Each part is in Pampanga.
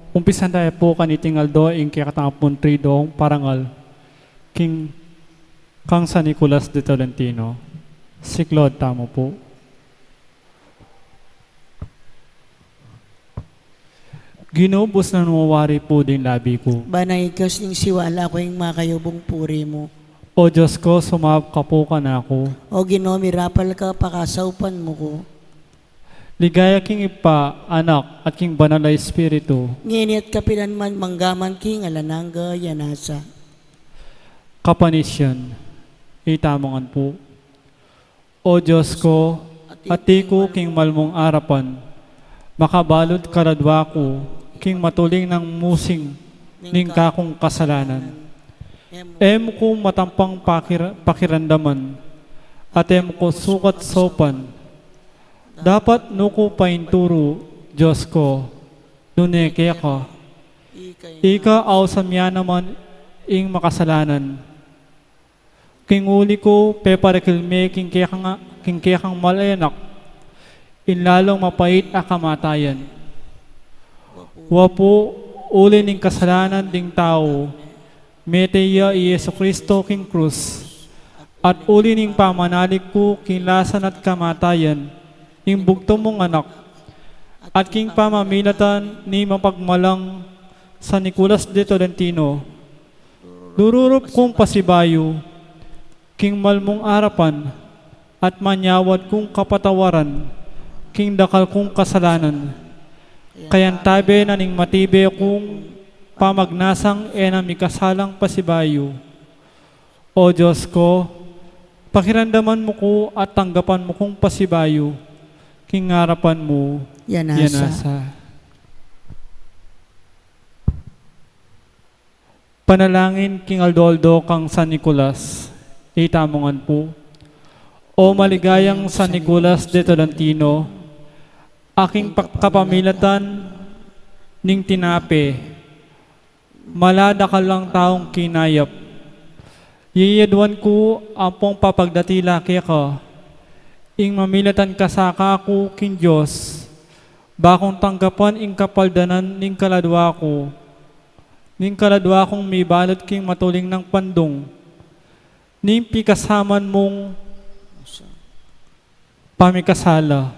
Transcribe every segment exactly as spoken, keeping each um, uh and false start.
Umpisan da pu kaniting aldo ing kekatamung triduang parangal king kang San Nicolas de Tolentino. Siklaud tamu pu. Ginu, busnan mu wari pu ding labi ku. Ban ikasning siwala ku ing makayubung puri mu. O Dios ku, sumaup ka pu kanaku. O Ginu, mirapal ka, pakasaupan mu ku. Ligaya king Ibpa, Anak, at king Banal a Espiritu. Ngeni at kapilan man, mangga man king alang angga, ya nasa. Kapanisyan, itamu ngan pu. O Dios ku, ati ku king malmung arapan, makabalu at kaladua ku king matuling nang musing ning kakung kasalanan. E mu ku matampang pakir-, pakiramdaman, at e mu ku sukat saupan. Dapat nu ku painturu, Dios ku, nune keka. Ika ausan ya naman ing makasalanan. King uli ku, peparakil me king kekang, king kekang mal a Anak ing lalung mapait a kamatayan. Wa pu, uli ning kasalanan ding tau, mete ya i Jesucristo king krus, at uli ning pamanalig ku king lasan at kamatayan ning bugtung mung Anak, at king pamamilatan ning mapagmalang San Nicolas de Tolentino, dururup kung pasibayu king malmung arapan at manyawad kung kapatawaran king dakal kung kasalanan. Kayantabe na ning matibe kung pamagnasang e na mikasalang pasibayu. O Dios ku, pakiramdaman mu ku at tanggapan mu kung pasibayu king arapan mu. Ya nasa. Ya nasa. Panalangin king aldo-aldo kang San Nicolas, itamu ngan pu. O maligayang San Nicolas de Tolentino, a king pa-, kapamilatan ning tinape, mala dakal lang taung kinayap. Yayaduan ku ampong papagdatila keka, ing mamilatan ka sa kaku king Dios, ba kung tanggapan ing kapaldanan ning kaladua ku, ning kaladua kung mibalut king matuling nang pandung, ning pikasaman mung pamikasala.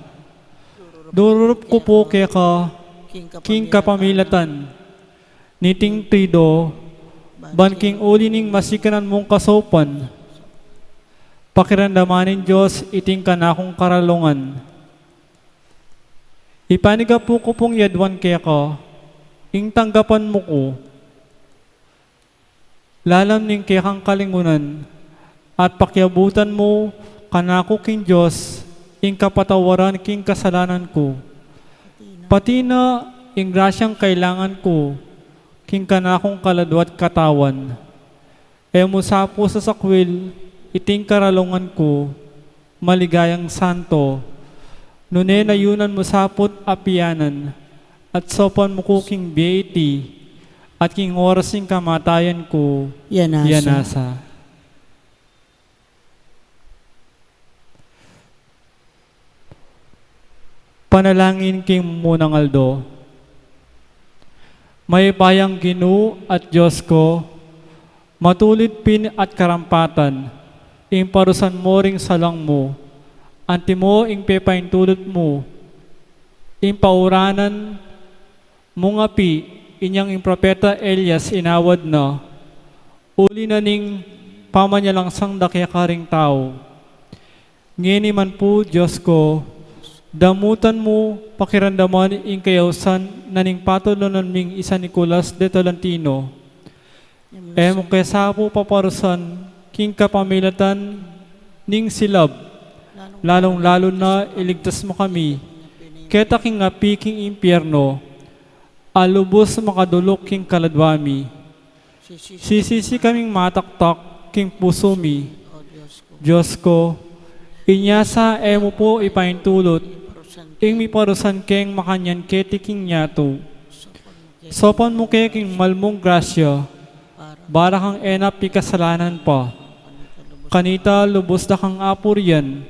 Dururup ku pu keka king kapamilatan Niting Trido, ban king uli ning masikanan mung kasaupan, pakiramdaman ning Dios iting kanakung karalungan. Ipanyawad ku pung yaduan keka, ing tanggapan mu ku, lalam ning kekang kalingunan, at pakiabutan mu kanaku king Dios ing kapatawaran king kasalanan ku. Pati na ing grasyang kailangan ku king kanakung kaladwa't katawan. E mu sa pu sasakwil iting karalungan ku, maligayang santo, nune nayunan mu sa pu't apianan, at saupan mu ku king bie iti, at king oras ning kamatayan ku, ya nasa. Ya nasa. Panalangin king munang aldo. Mayupayang Ginu at Dios ku, matulid pin at karampatan, ing parusan mu ring salang mu, antimo ing pepaintulut mu, ing pauranan mung api, inyang ing propeta Elias inawad na, uli na ning pamanyalangsang da keka ring tau. Ngeni man pu, Dios ku, damutan mu pakiramdaman ing kayausan na ning patulunan ming i San Nicolas de Tolentino. E mu ke sa pu paparusan king kapamilatan ning silab, lalung-lalu na iligtas mu kami keta king api king impierno, a lubus makaduluk king kaladwa mi. Sisisi kaming mataktak king pusu mi. Dios ku, inya sa e mu pu ipaintulut ing miparusan keng makanyan keti king yatu. Saupan mu ke king malmung grasya, para kang e na pikasalanan pa. Kanita lubus da kang apurian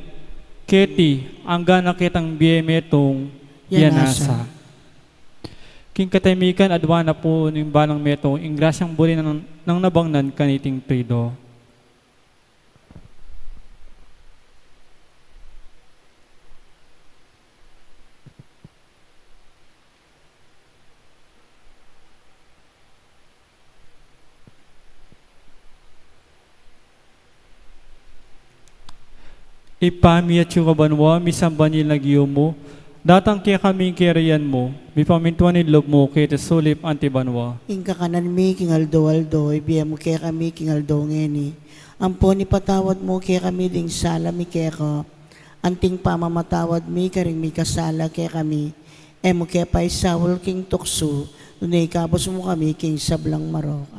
keti anggang ketang bie metung, ya nasa. King katemikan aduan na pu ning banang metung ing grasyang buri nang, nang nabangnan kaniting Trido. Ibpa mi atsu ka banua, misamban ya ing lagyu mu, datang kekami ing kayarian mu, mipamintuan ing lub mu keti sulip anti banua. Ing kakanan mi king aldo-aldo ibie mu kekami king aldo ngeni. Ampon ipatawad mu kekami ding sala mi keka, anting pamamatawad mi karing mikasala kekami. E mu ke paisaul king tuksu, nune ikabus mu kami king sablang marok.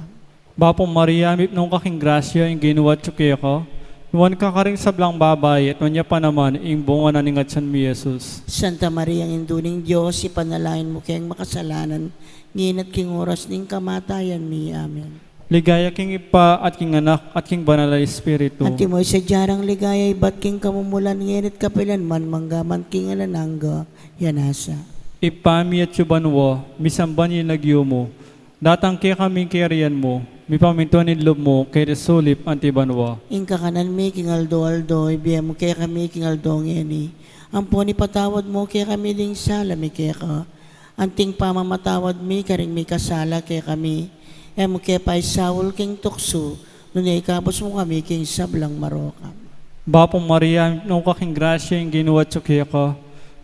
Bapu Maria, mipnu ka king grasya, ing Ginu atsu keka. Nuan ka karing sablang babai, at nuan ya pa naman ing bunga na ning atsan mu, i Jesus. Santa Maria, Indu ning Dios, ipanalangin mu keng makasalanan, ngeni at king oras ning kamatayan mi. Amen. Ligaya king Ibpa, at king Anak, at king Banal a Espiritu. Antimo ing sadya nang ligaya ibat king kamumulan, ngeni at kapilan man, mangga man king alang angga. Ya nasa. Ibpa mi atsu ka banua, misamban ya ing lagyu mu. Datang kekami ing kayarian mu, mipamintuan ing lub mu keti sulip anti banua. Ing kakanan mi king aldo-aldo ibie mu kekami king aldo ngeni. Ampon ipatawad mu kekami ding sala mi keka, anting pamamatawad mi karing mikasala kekami. E mu ke paisaul king tuksu, nune ikabus mu kami king sablang marok. Bapu Maria, mipnu ka king grasya, ing Ginu atsu keka.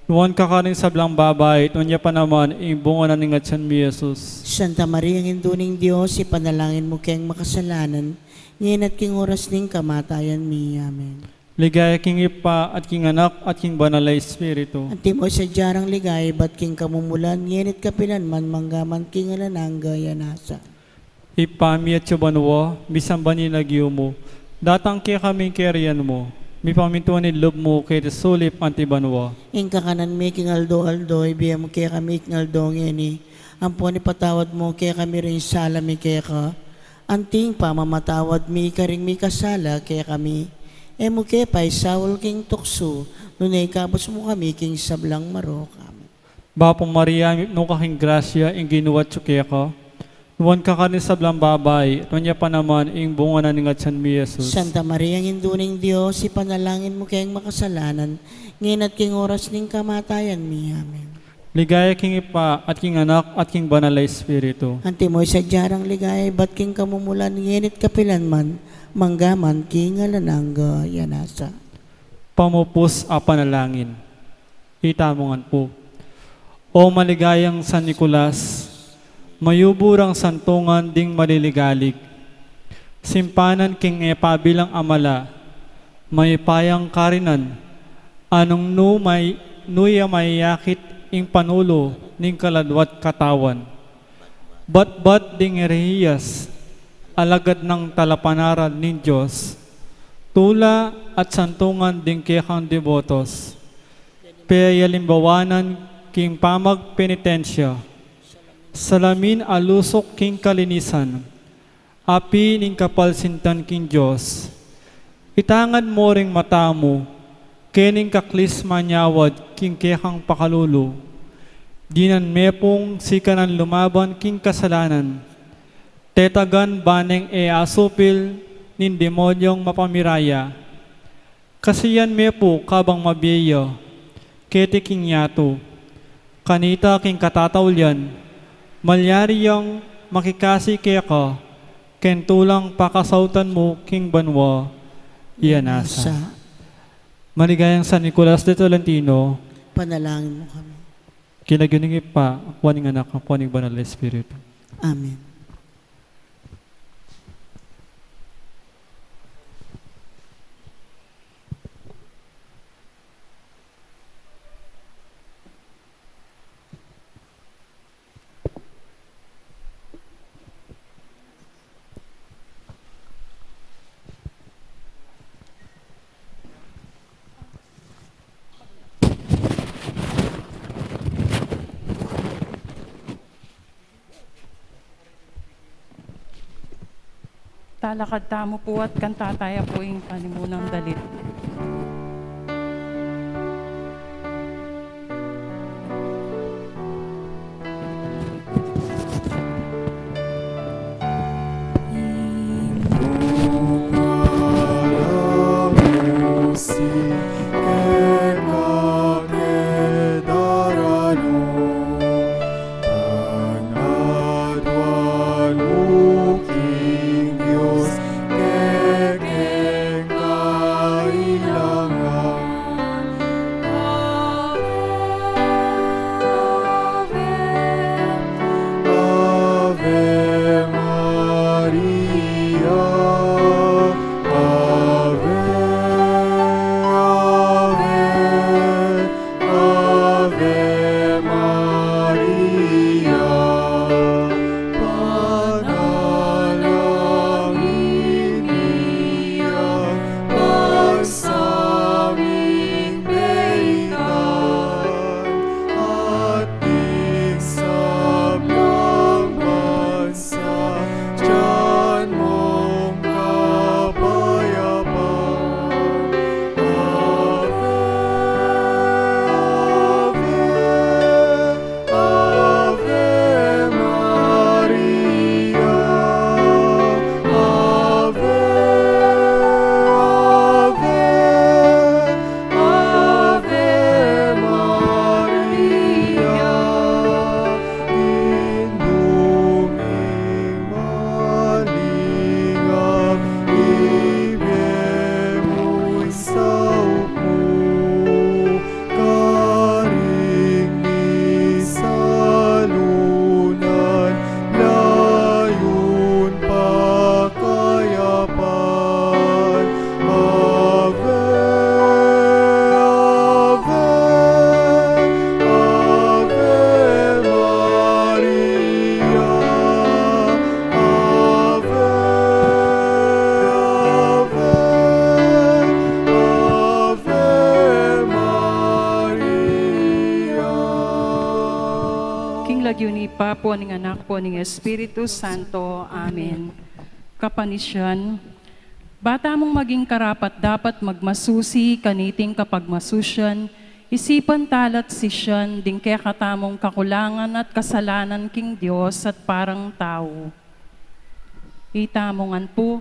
Nuan ka karing sablang babai, at nuan ya pa naman ing bunga na ning atsan mu, i Jesus. Santa Maria, Indu ning Dios, ipanalangin mu keng makasalanan, ngeni at king oras ning kamatayan mi. Amen. Ligaya king Ibpa, at king Anak, at king Banal a Espiritu. Antimo ing sadya nang ligaya ibat king kamumulan, ngeni at kapilan man, mangga man king alang angga. Ya nasa. Ibpa mi atsu ka banua, misamban ya ing lagyu mu. Datang kekami ing kayarian mu. Mipamintuan ing lub mu keti sulip anti banua. Ing kakanan mi king aldo-aldo ibie mu kekami king aldo ngeni. Ampon ipatawad mu kekami ring sala mi keka, anting pamamatawad mi karing mikasala kekami. E mu ke paisaul king tuksu, nune ikabus mu kami king sablang marok. Amen. Bapu Maria, mipnu ka king grasya, ing Ginu atsu keka. Nuan ka karing sablang babai, at nuan ya pa naman ing bunga na ning atsan mu, i Jesus. Santa Maria, Indu ning Dios, ipanalangin mu keng makasalanan, ngeni at king oras ning kamatayan mi. Amen. Ligaya king Ibpa, at king Anak, at king Banal a Espiritu. Antimo ing sadya rang ligaya ibat king kamumulan, ngeni at kapilan man, mangga man king alang angga. Iya nasa. Pamupus a panalangin. Itamu ngan pu. O maligayang San Nicolas, mayubu rang santungan ding maliligalig. Simpanan king e pabilang a mala, mayupayang karinan, a nung nu may, nu ya mayayakit ing panulu ning kaladwa't katawan. Batbat ding erehiyas, alagad nang talapanaral ning Dios, tula at santungan ding kekang debotos, peyalimbawanan king pamagpenitensya, salamin a lusuk king kalinisan, api ning kapalsintan king Dios. Itangan mu ring mata mu kening kaklis manyawad king kekang pakalulu. Dinan me pung sikanan lumaban king kasalanan. Tetagan ba neng e asupil ning demonyong mapamiraya. Kasian me pu kabang mabie ya keti king yatu. Kanita king katataulian, malyari yang makikasi keka king tulang pakasautan mu king banua. Iya nasa. Maligayang San Nicolas de Tolentino, panalangin mu kami. King lagyu ning Ibpa, ampo ning Anak, ampo ning Banal a Espiritu. Amen. Talakad tamu pu at kanta taya pu ing panimunang dalit. Ave Maria, panalangin ya pagsaming baitan, at ding sablang bansa dinan mung kapayapan. Ave, ave, Ave Maria, Ave, Ave, Ave Maria, Indung ing malingap, ibie mu ing saup mu, karing misalunan, layun pakayapan. Ave, Ave, Ave Maria, Ave, Ave, Ave Maria. King lagyu ning Ibpa, ampo ning Anak, ampo ning Espiritu Santo. Amen. Kapanisian, ba tamung maging karapat-dapat magmasusi kaniting kapagmasusian, isipan tala't sisian ding kekatamung kakulangan at kasalanan king Dios at parang tau. Itamu ngan pu.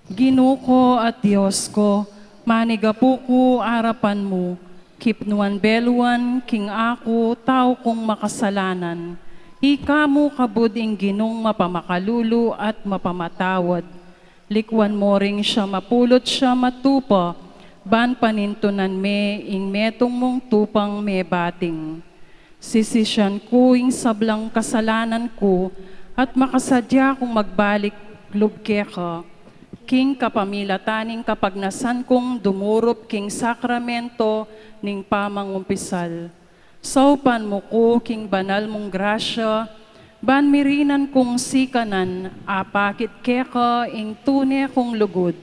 Ginu ku at Dios ku, manigapu ku arapan mu, Kipnuan beluan king aku, tau kung makasalanan. Ika mu kabud ing Ginung mapamakalulu at mapamatawad. Likuan mu ring siyam a pulu't siyam a tupa, ban panintunan me ing metung mung tupang mebating. Sisisian ku ing sablang kasalanan ku, at makasadya kung magbalik lub keka, king kapamilatan ning kapagnasan kung dumurup king sakramento ning pamangumpisal. Saupan mu ku king banal mung grasya, ban mirinan kung sikanan apakit keka ing tune kung lugud,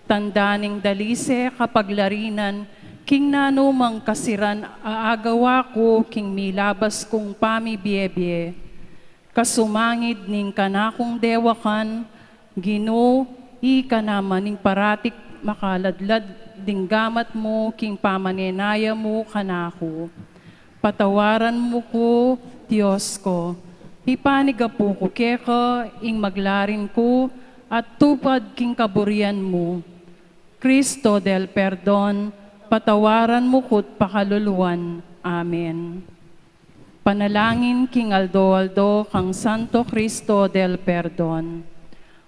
tanda ning dalise kapaglarinan king nanumang kasiran a agawa ku king milabas kung pamibiebie. Kasumangid ning kanakung dewakan, Ginu, ika naman ing paratik makaladlad ding gamat mu king pamanenaya mu kanaku. Patawaran mu ku, Dios ku, ipanigapu ku keka ing maglarin ku at tupad king kaburian mu. Cristo del Perdon, patawaran mu ku't pakaluluan. Amen. Panalangin king aldo-aldo kang Santo Cristo del Perdon.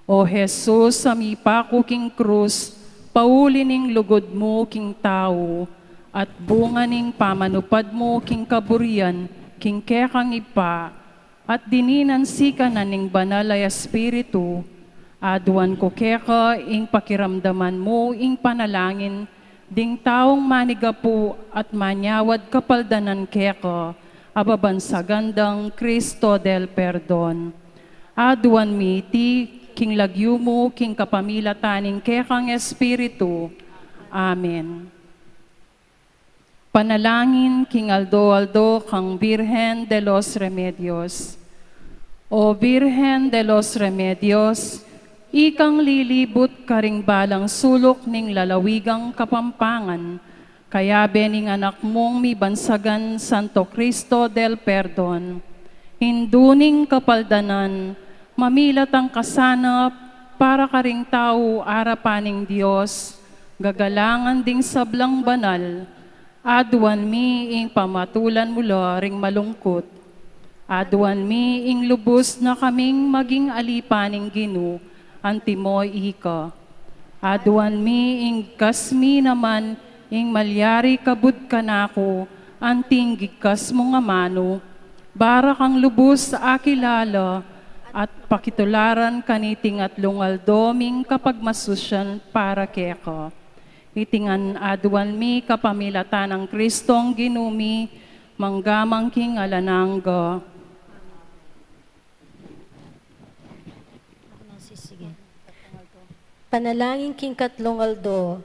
O Jesus, a mipaku king krus, pauli ning lugud mu king tau, at bunga ning pamanupad mu king kaburian king kekang Ibpa, at dininan sikanan ning Banal a Espiritu, aduan ku keka ing pakiramdaman mu ing panalangin ding taung manigapu at manyawad kapaldanan keka, a babansagan dang Cristo del Perdon. Aduan mi iti king lagyu mu king kapamilatan ning kekang Espiritu. Amen. Panalangin king aldo-aldo kang Birhen de los Remedios. O Birhen de los Remedios, ikang lilibut karing balang suluk ning lalawigang Kapampangan, kayabe ning anak mung mibansagan Santo Cristo del Perdon. Indu ning kapaldanan, mamilat ang kasanap para karing tau arapan ning Dios, gagalangan ding sablang banal, aduan mi ing pamatulan mu la ring malungkut. Aduan mi ing lubus na kaming maging alipan ning Ginu, antimo ika. Aduan mi ing igkas mi naman ing malyari kabud kanaku, anting igkas mung amanu, bara kang lubus akilala at pakitularan kaniting atlung aldo ming kapagmasusian para keka. Iti ngan aduan mi kapamilatan nang Kristong Ginu mi, mangga man king alang angga. Panalangin king katlung aldo.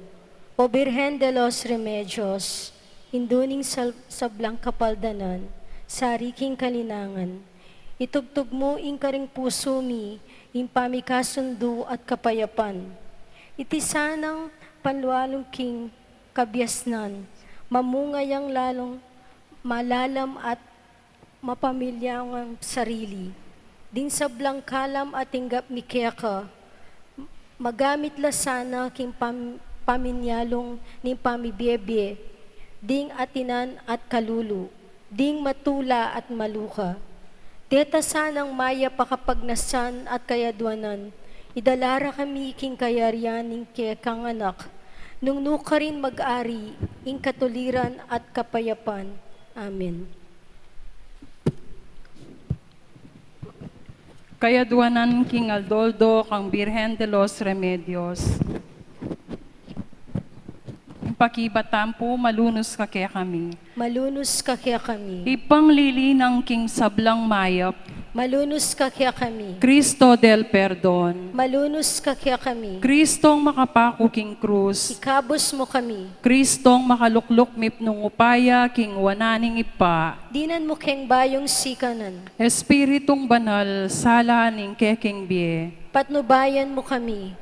O Birhen de los Remedios, indu ning sal-, sablang kapaldanan, sari king kalinangan, itubtub mu ing karing pusu mi ing pamikasundu at kapayapan. Iti sanang panlualung king kabiasnan, mamunga yang lalung malalam at mapamilya ngang sarili. Ding sablang kalam a tinggap mi keka, magamit la sana king pam-, paminyalung ning pamibiebie, ding atinan at kalulu, ding matula at maluka. Deta sanang mayap a kapagnasan at kayaduanan, idala ra kami king kayarian ning kekang Anak, nung nu ka rin mag-ari, ing katuliran at kapayapan. Amen. Kayaduanan king aldo-aldo kang Birhen de los Remedios. Ing pakibat tamu pu, malunus ka kekami. Malunus ka kekami. Ibpang lilinang king sablang mayap. Malunus ka kekami. Cristo del Perdon. Malunus ka kekami. Kristong makapaku king krus. Ikabus mu kami. Kristong makalukluk mipnung upaya king wanan ning Ibpa. Dinan mu keng bayung sikanan. Espiritung Banal, sala ning kekeng bie. Patnubayan mu kami.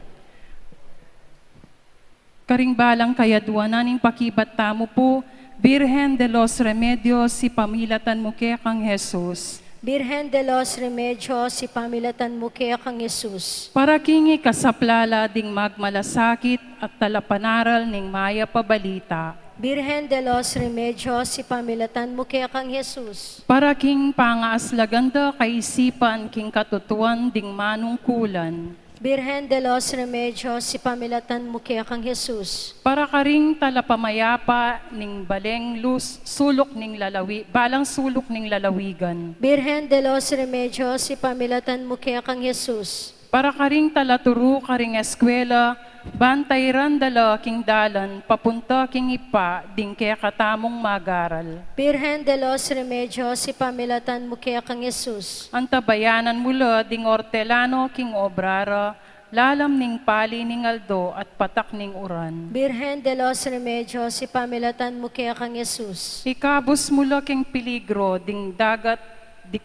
Karing balang kayaduanan, ing pakibat tamu pu, Birhen de los Remedios, ipamilatan mu kekang Jesus. Birhen de los Remedios, ipamilatan mu kekang Jesus. Para king ikasaplala ding magmalasakit at talapanaral ning mayap a balita. Birhen de los Remedios, ipamilatan mu kekang Jesus. Para king pangaaslagan da kaisipan king katutuan ding manungkulan. Birhen de los Remedios, ipamilatan mu kekang Jesus. Para karing talapamayapa ning baleng lus-, suluk ning lalawi-, balang suluk ning lalawigan. Birhen de los Remedios, ipamilatan mu kekang Jesus. Para karing talaturu karing eskwela, ban tairan da la king dalan papunta king Ibpa ding kekatamung magaral. Birhen de los Remedios, ipamilatan mu kekang Jesus. Antabayanan mu la ding ortelano king obra ra, lalam ning pali ning aldo at patak ning uran. Birhen de los Remedios, ipamilatan mu kekang Jesus. Ikabus mu la king peligro ding dagat, di-,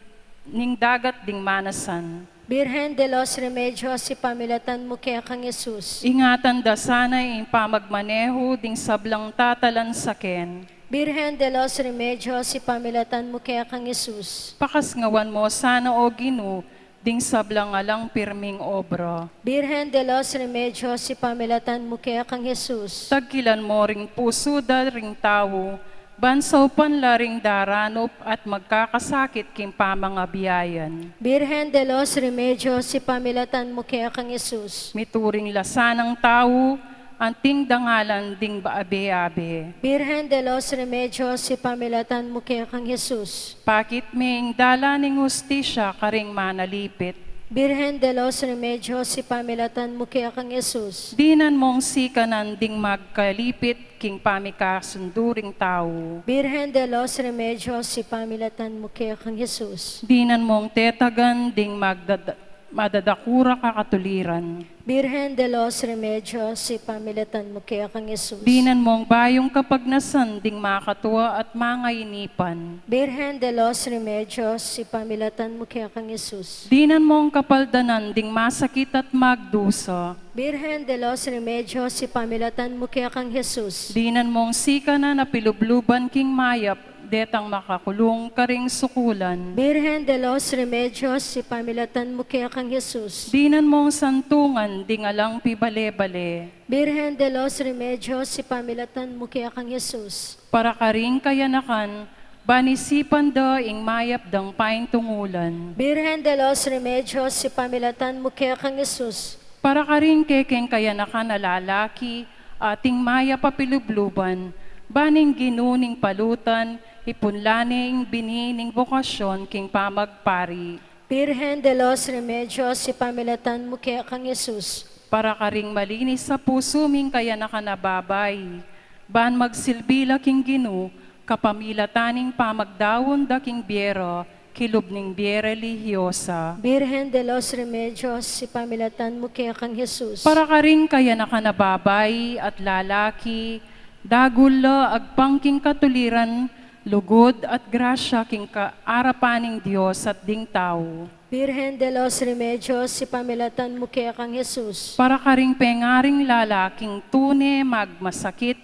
ning dagat ding manasan. Birhen de los Remedios, ipamilatan mu kekang Jesus. Ingatan da sana ing pamagmanehu ding sablang tatalansaken. Birhen de los Remedios, ipamilatan mu kekang Jesus. Pakasngawan mu sana, O Ginu, ding sablang alang pirming obra. Birhen de los Remedios, ipamilatan mu kekang Jesus. Tagkilan mu ring pusu da ring tau, ban saupan la ring daranup at magkakasakit king pamangabiayan. Birhen de los Remedios, ipamilatan mu kekang Jesus. Mituring la sanang tau, anting dangalan ding abe-abe. Birhen de los Remedios, ipamilatan mu kekang Jesus. Pakit me ing dalan ning hustisya karing manalipit. Birhen de los Remedios, ipamilatan mu kekang Jesus. Dinan mung sikanan ding magkalipit king pamikasundu ring tau. Birhen de los Remedios, ipamilatan mu kekang Jesus. Dinan mung tetagan ding magdada-, madadakura kakatuliran. Birhen de los Remedios, ipamilatan mu kekang Jesus. Dinan mung bayung kapagnasan ding makatua at mangainipan. Birhen de los Remedios, ipamilatan mu kekang Jesus. Dinan mung kapaldanan ding masakit at magdusa. Birhen de los Remedios, ipamilatan mu kekang Jesus. Dinan mung sikanan a pilubluban king mayap, detang makakulung karing sukulan. Birhen de los Remedios, ipamilatan mu kekang Jesus. Dinan mung santungan ding alang pibale-bale. Birhen de los Remedios, ipamilatan mu kekang Jesus. Para karing kayanakan, ban isipan da ing mayap dang paintungulan. Birhen de los Remedios, ipamilatan mu kekang Jesus. Para karing kekeng kayanakan a lalaki, ating mayap a pilubluban, ban ing Ginu ning palutan, ipunla ne ing bini ning bokasyon king pamagpari. Birhen de los Remedios, ipamilatan mu kekang Jesus. Para karing malinis a pusu ming kayanakan a babai, ban magsilbi la king Ginu, kapamilatan ning pamagdaun da king bie ra, kilub ning bie relihiyosa. Birhen de los Remedios, ipamilatan mu kekang Jesus. Para karing kayanakan a babai at lalaki, dagul la agpang king katuliran, lugud at grasya king ka-, arapan ning Dios at ding tau. Birhen de los Remedios, ipamilatan mu kekang Jesus. Para karing pengaring lalaking tune magmasakit,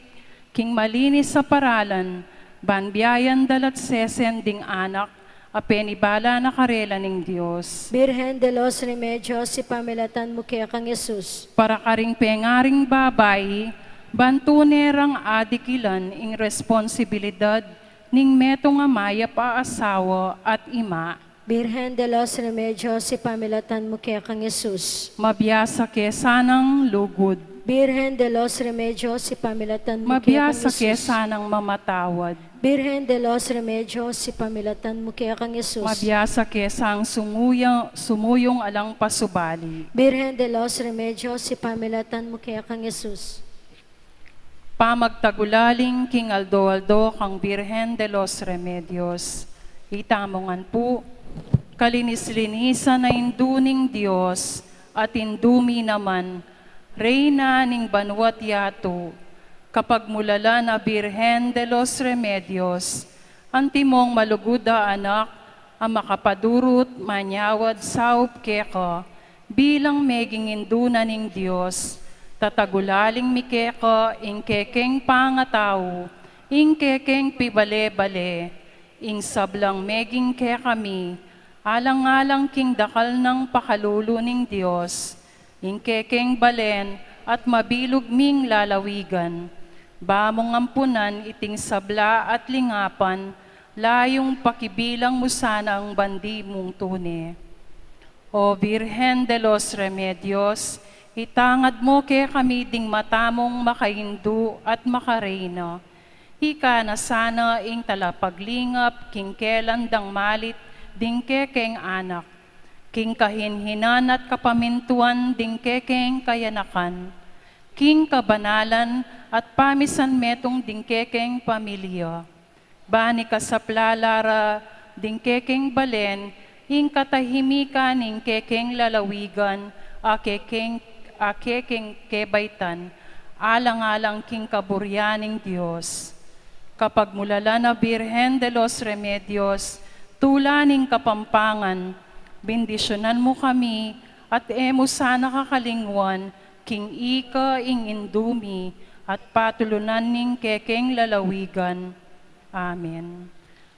king malinis a paralan, ban biayan da la't sesen ding anak, a penibala na karela ning Dios. Birhen de los Remedios, ipamilatan mu kekang Jesus. Para karing pengaring babai, ban tune rang adikilan ing responsibilidad, ning metung a mayap a asawa at ima. Birhen de los Remedios, ipamilatan mu kekang Jesus. Mabiasa ke sanang lugud. Birhen de los Remedios, ipamilatan mu kekang Jesus. Mabiasa ke sanang mamatawad. Birhen de los Remedios, ipamilatan mu kekang Jesus. Mabiasa ke sang sumuya-, sumuyung alang pasubali. Birhen de los Remedios, ipamilatan mu kekang Jesus. Pamagtagulaling king aldo-aldo kang Birhen de los Remedios. Itamu ngan pu, kalinis-linisan a Indu ning Dios, at Indu mi naman, Reyna ning banua't yatu, kapagmulalan a Birhen de los Remedios, antimong malugud a anak, a makapadurut, manyawad saup keka, bilang meging Indu na ning Dios, tatagulaling mi keka ing kekeng pangatau, ing kekeng pibale-bale, ing sablang meging kekami, alang-alang king dakal nang pakalulu ning Dios, ing kekeng balen at mabilug ming lalawigan. Ba mung ampunan iting sabla at lingapan, layung pakibilang mu sana ing bandi mung tune. O Virgen de los Remedios, itangad mu kekami ding mata mung makaindu at makareina. Ika na sana ing talapaglingap king kelan dang malit ding kekeng anak, king kahinhinan at kapamintuan ding kekeng kayanakan, king kabanalan at pamisan metung ding kekeng pamilya. Ban ikasapla la ra ding kekeng balen ing katahimikan ning kekeng lalawigan, a kekeng, a kekeng kebaitan, alang-alang king kaburian ning Dios. Kapagmulalan a Virgen de los Remedios, tula ning Kapampangan, bendisyunan mu kami at e mu sana kakalingwan king ika ing indu mi at patulunan ning kekeng lalawigan. Amen.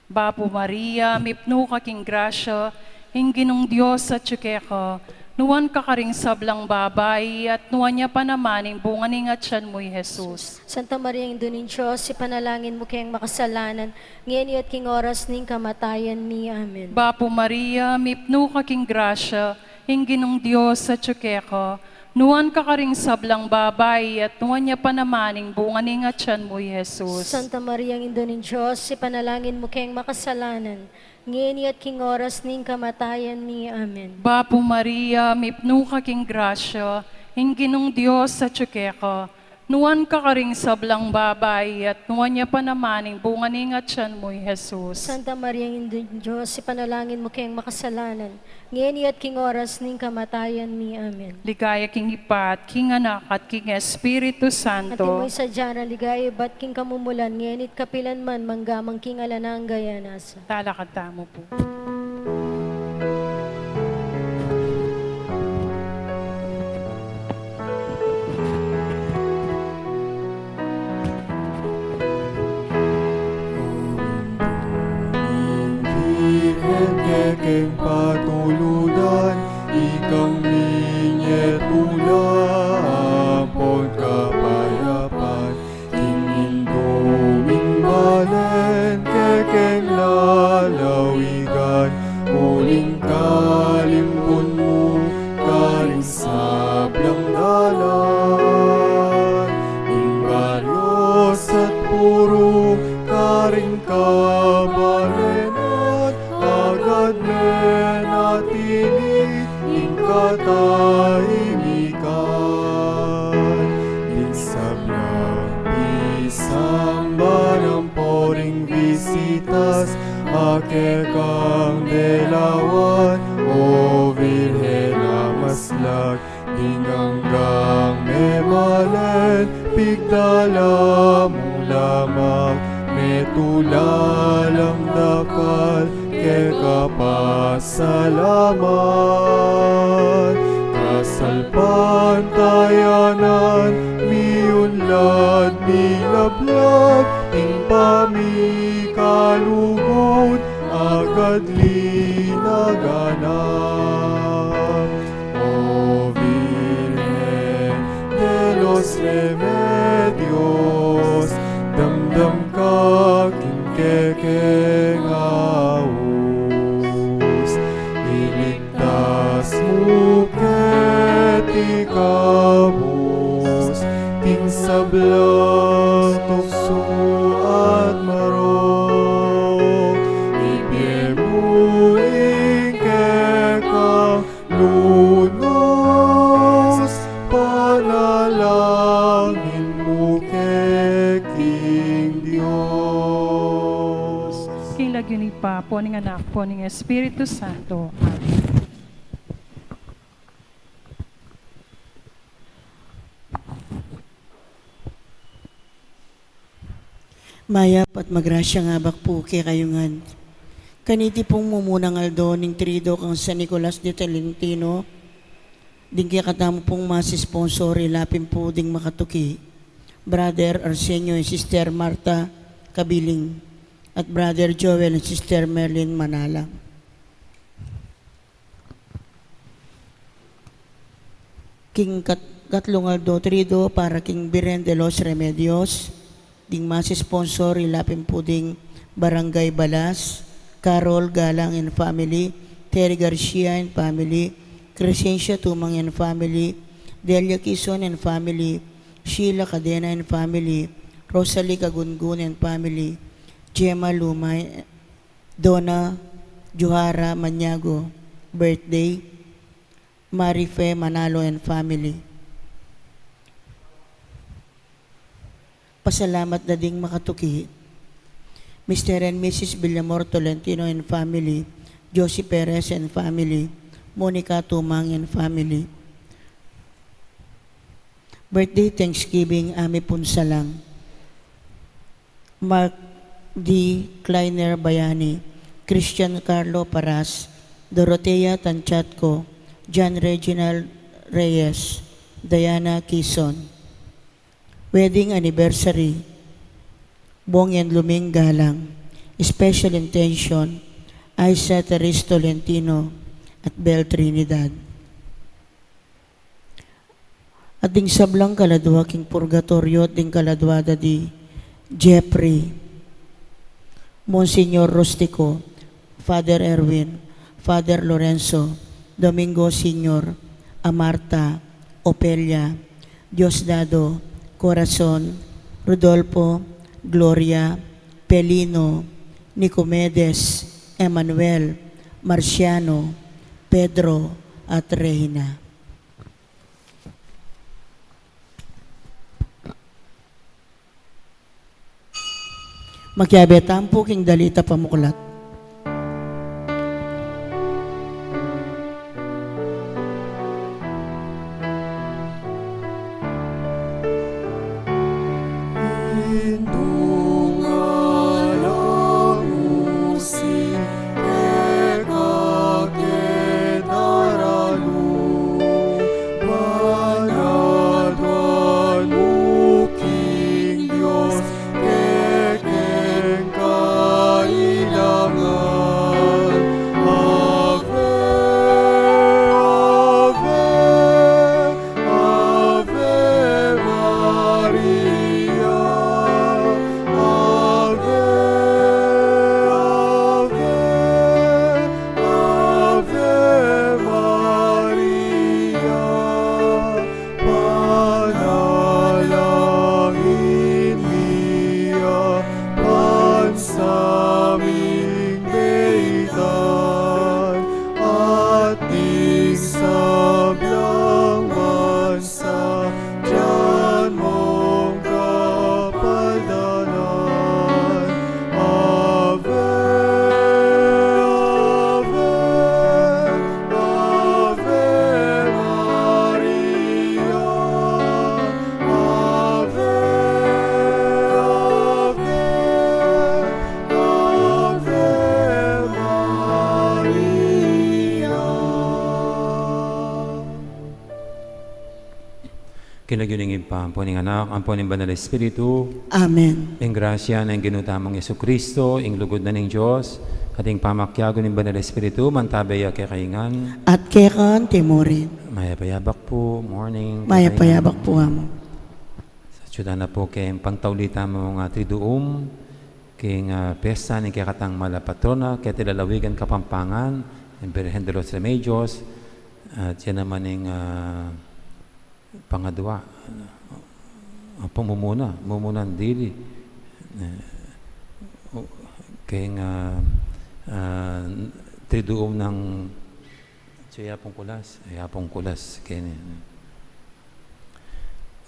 Bapu Maria, mipnu ka king grasya, ing Ginung Dios atyu keka, nuan ka karing sablang babai, at nuan ya pa naman ing bunga ning atyan mu, i Jesus. Santa Maria, Indu ning Dios, ipanalangin mu keng makasalanan, ngeni at king oras ning kamatayan mi. Amen. Bapu Maria, mipnu ka king grasya, ing Ginung Dios atyu keka, nuan ka karing sablang babai, at nuan ya pa naman ing bunga ning atyan mu, i Jesus. Santa Maria, Indu ning Dios, ipanalangin mu keng makasalanan, ngeni at king oras ning kamatayan mi. Amen. Bapu Maria, mipnu ka king grasya, ing Ginung Dios atyu keka, nuan ka karing sablang babai, at nuan ya pa naman ing bunga ning atyan mu, i Jesus. Santa Maria, Indu ning Dios, ipanalangin mu keng makasalanan, ngeni at king oras ning kamatayan mi. Amen. Ligaya king Ibpa, at king Anak, at king Espiritu Santo. Antimo ing sadya nang ligaya ibat king kamumulan, ngeni at kapilan man, mangga man king alang angga. Amen. Talakad tamu pu. Virgen kekeng patulunan, ikang minye tula ampon kapayapan, king indu ming balen kekeng lalawigan, uling kalimbun mu karing sablang dalan, ing baryo at purok karing kabalenan, agad menatili ing katahimikan. Ding sablang misamban ampon ding bisitas, a kekang delawan, o Virgen a maslag, ding anggang memalen, pigdala mu la mang metula lang dakal keka pasalamat. Kasalpantayanan, miunlad, milablag, ing pamikalugud, agad linaganap. O Virgen de los Remedios, damdam ka king kekeng aus, iligtas mu keti kabus, king sablang tuksu at marok, ibie mu ing kekang lunus, panalangin mu ke king Dios. King lagyu ning Ibpa, ampo ning Anak, ampo ning Espiritu Santo. Amen. Mayap at magrasyang abak pu kekayu ngan. Kaniti pung mumunang aldo ning Triduo kang San Nicolas de Tolentino, ding kekatamu pung Mass sponsor, ila pin pu ding makatuki, Brother Arsenio and Sister Martha Cabiling, at Brother Joel and Sister Merlin Manala. King kat-, katlung aldo, Triduo para king Virgen de los Remedios, Ding masu sponsor, ila pin pu ding Barangay Balas, Carol Galang and family, Terry Garcia and family, Crescencia Tumang and family, Delia Kison and family, Sheila Cadena and family, Rosalie Cagungun and family, Gemma Lumay, Donna Juhara Maniago, birthday, Marife Manalo and family. Pasalamat da ding makatuki. Mister and Missus Villamor Tolentino and family, Josie Perez and family, Monica Tumang and family. Birthday Thanksgiving, Ami Punsalang. Mark D. Kleiner Bayani, Christian Carlo Paras, Dorotea Tanchatco, John Reginald Reyes, Diana Kison. Wedding anniversary, Bong and Luming Galang. Special intention, Aiza Teres Tolentino at Bel Trinidad. At ding sablang kaladua king purgatoryo, at ding kaladua da di Jeffrey, Monsignor Rustico, Father Erwin, Father Lorenzo, Domingo Senior, Amarta, Opelia, Diosdado, Corazon, Rodolfo, Gloria, Pelino, Nicomedes, Emmanuel, Marciano, Pedro, at Reina. Makiabe tamu pu king dalit a pamuklat. Indung alang usi keka ke daralu, ban aduan mu king Dios kekeng kailangan. Ave, ave, Ave Maria, Ave, Ave, Ave Maria. Panalangin mi a bansa ming maitan, at ding sablang bansa, dian mong kapaldanan. Ave, Ave, Ave Maria, Ave, Ave, Ave Maria. King lagyu ning Ibpa, ampo ning Anak, ampo ning Banal Espiritu. Amen. Ing grasya ning Ginu tamung Jesucristo, ing lugud na ning Dios, at ing pamakiabe ning Banal Espiritu, mantabe ya kekayu ngan. At keka mu rin. Mayap a yabak pu, morning. Mayap a yabak pu, Among. Sa atin na pu king pangtauli tamung, ah, triduum, king, ah, pesta ning kekatang malapatrona, keti lalawigan Kapampangan, ing Birhen de los Remedios, at yan naman ing, ah, pangadua, ah, pamumuna, mumunan dili, eh, o, king, ah, ah, triduum nang Siya pung kulas, siya pung kulas, keni.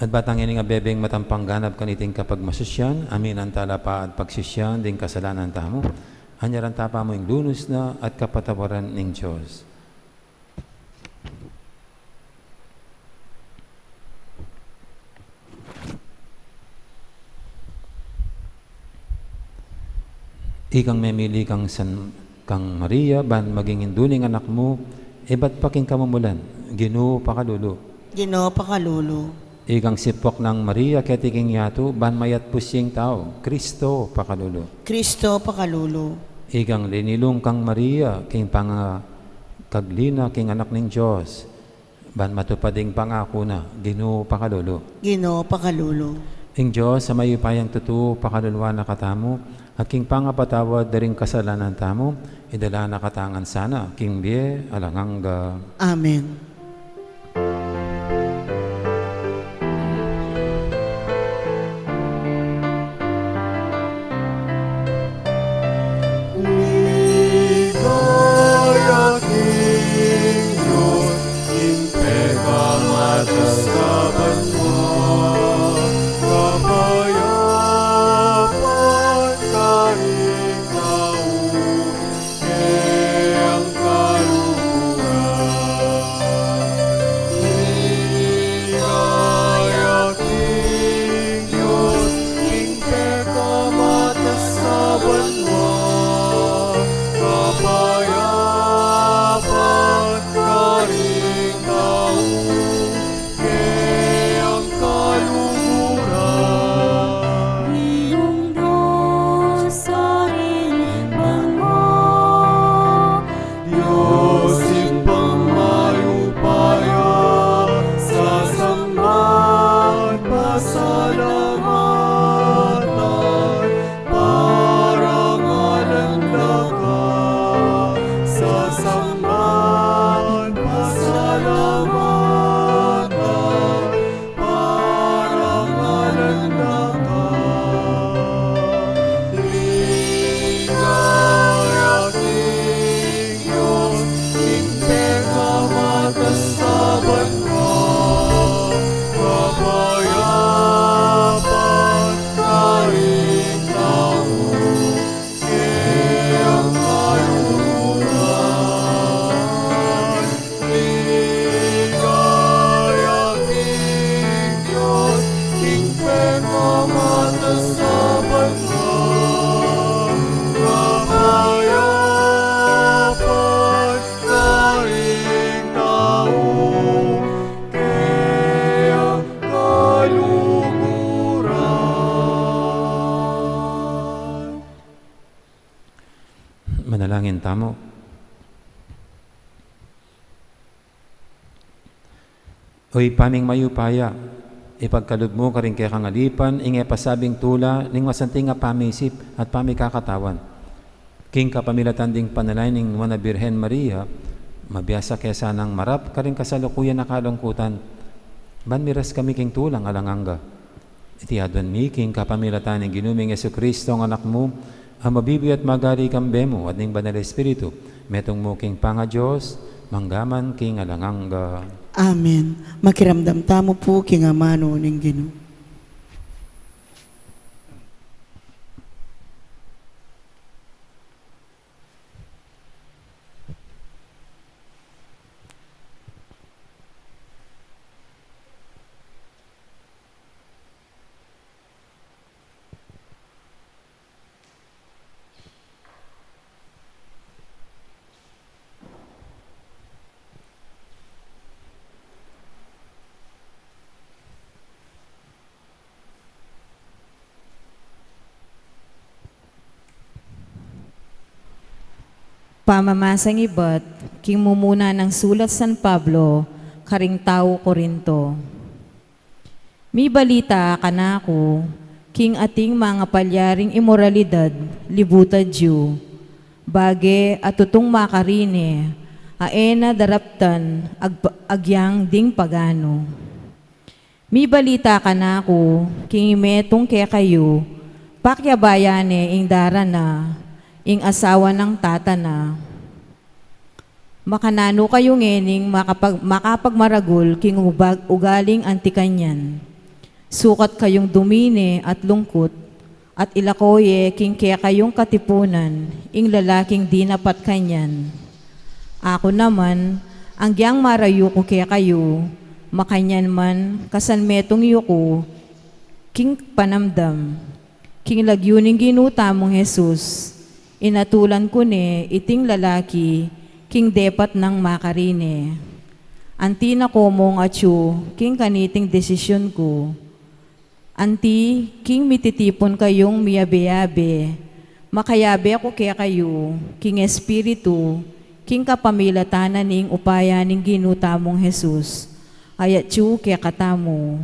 At bang ngeni, a bebeng matampang ganap kaniting kapagmasusyan, aminan tala pa at pagsisyan ding kasalanan tamu, anyaran ta pa mu ing lunus na at kapatawaran ning Dios. Ikang memili kang San, kang Maria, ban maging indu ning anak mu, ibat pa king kamumulan, Ginu pakalulu. Ginu pakalulu. Ikang sipwak nang Maria, keti king yatu, ban mayatpus ya ing tau, Kristo pakalulu. Kristo pakalulu. Ikang linilung kang Maria, king pangakaglina king anak ning Dios, ban matupad ing pangaku na, Ginu pakalulu. Ginu pakalulu. Ing Dios a mayupayang tutu, pakalulwan na katamu, at king pangapatawad da ring kasalanan tamu, idala na katamu ngan sana king bie alang angga. Amen. Ligaya king Dios, king pekamatas a banua, kapayapan karing tau, keng kaluguran. Ligaya king Dios, king pekamatas a banua, kapayapan karing tau, keng kaluguran. Ing Dios a rin ing banua, Dios Ibpang mayupaya, sasamban, pasalamatan, parangalan da ka, sasamban, pasalamatan, parangalan da ka. Ligaya king Dios, king pekamatas a banua, kapayapan karing tau, keng kaluguran. Ligaya king Dios, king pekamatas a banua, kapayapan karing tau, keng kaluguran. Manalangin tamu. O Ibpa ming mayupaya, ipagkalub mu karing kekang alipan ing e pasabing tula ning masanting a pamisip at pamikakatawan. King kapamilatan ding panalangin ning Nuan a Birhen Maria, mabiasa ke sanang marap karing kasalukuyan a kalungkutan, ban miras kami king tulang alang angga. Iti aduan mi king kapamilatan ning Ginu ming Jesucristo, ing Anak mu, a mabibie at magari kambe mu at ning Banal a Espiritu, metung mu king pangaDios, mangga man king alang angga. Amen. Makiramdam tamu pu king amanu ning Ginu. Pamamasang ibat king mumuna nang sulat San Pablo karing tau Corinto. Mibalita kanaku, king ating mangapalyaring imoralidad, libutad yu. Bage a tutung makarine, a e na daraptan ag-, agyang ding paganu. Mibalita kanaku, king imetung kekayu, pakiabayan ne ing dara na, ing asawa nang tata na. Makananu kayu ngening makapag-, makapagmaragul king ubag-, ugaling anti kanyan? Sukat kayung dumine at lungkut, at ilako ye king kekayung katipunan ing lalaking dinapat kanyan. Aku naman, agyang marayu ku kekayu, makanyan man kasanmetung yu ku king panamdam. King lagyu ning Ginu tamung Jesus, inatulan ku ne iting lalaki king depat nang makarine. Anti na komong atyu king kaniting desisyun ku. Anti king mititipun kayung miyabe-yabe, makayabe ku kekayu king espiritu, king kapamilatan na ning upaya ning Ginu tamung Jesus, a atyu kekatamu.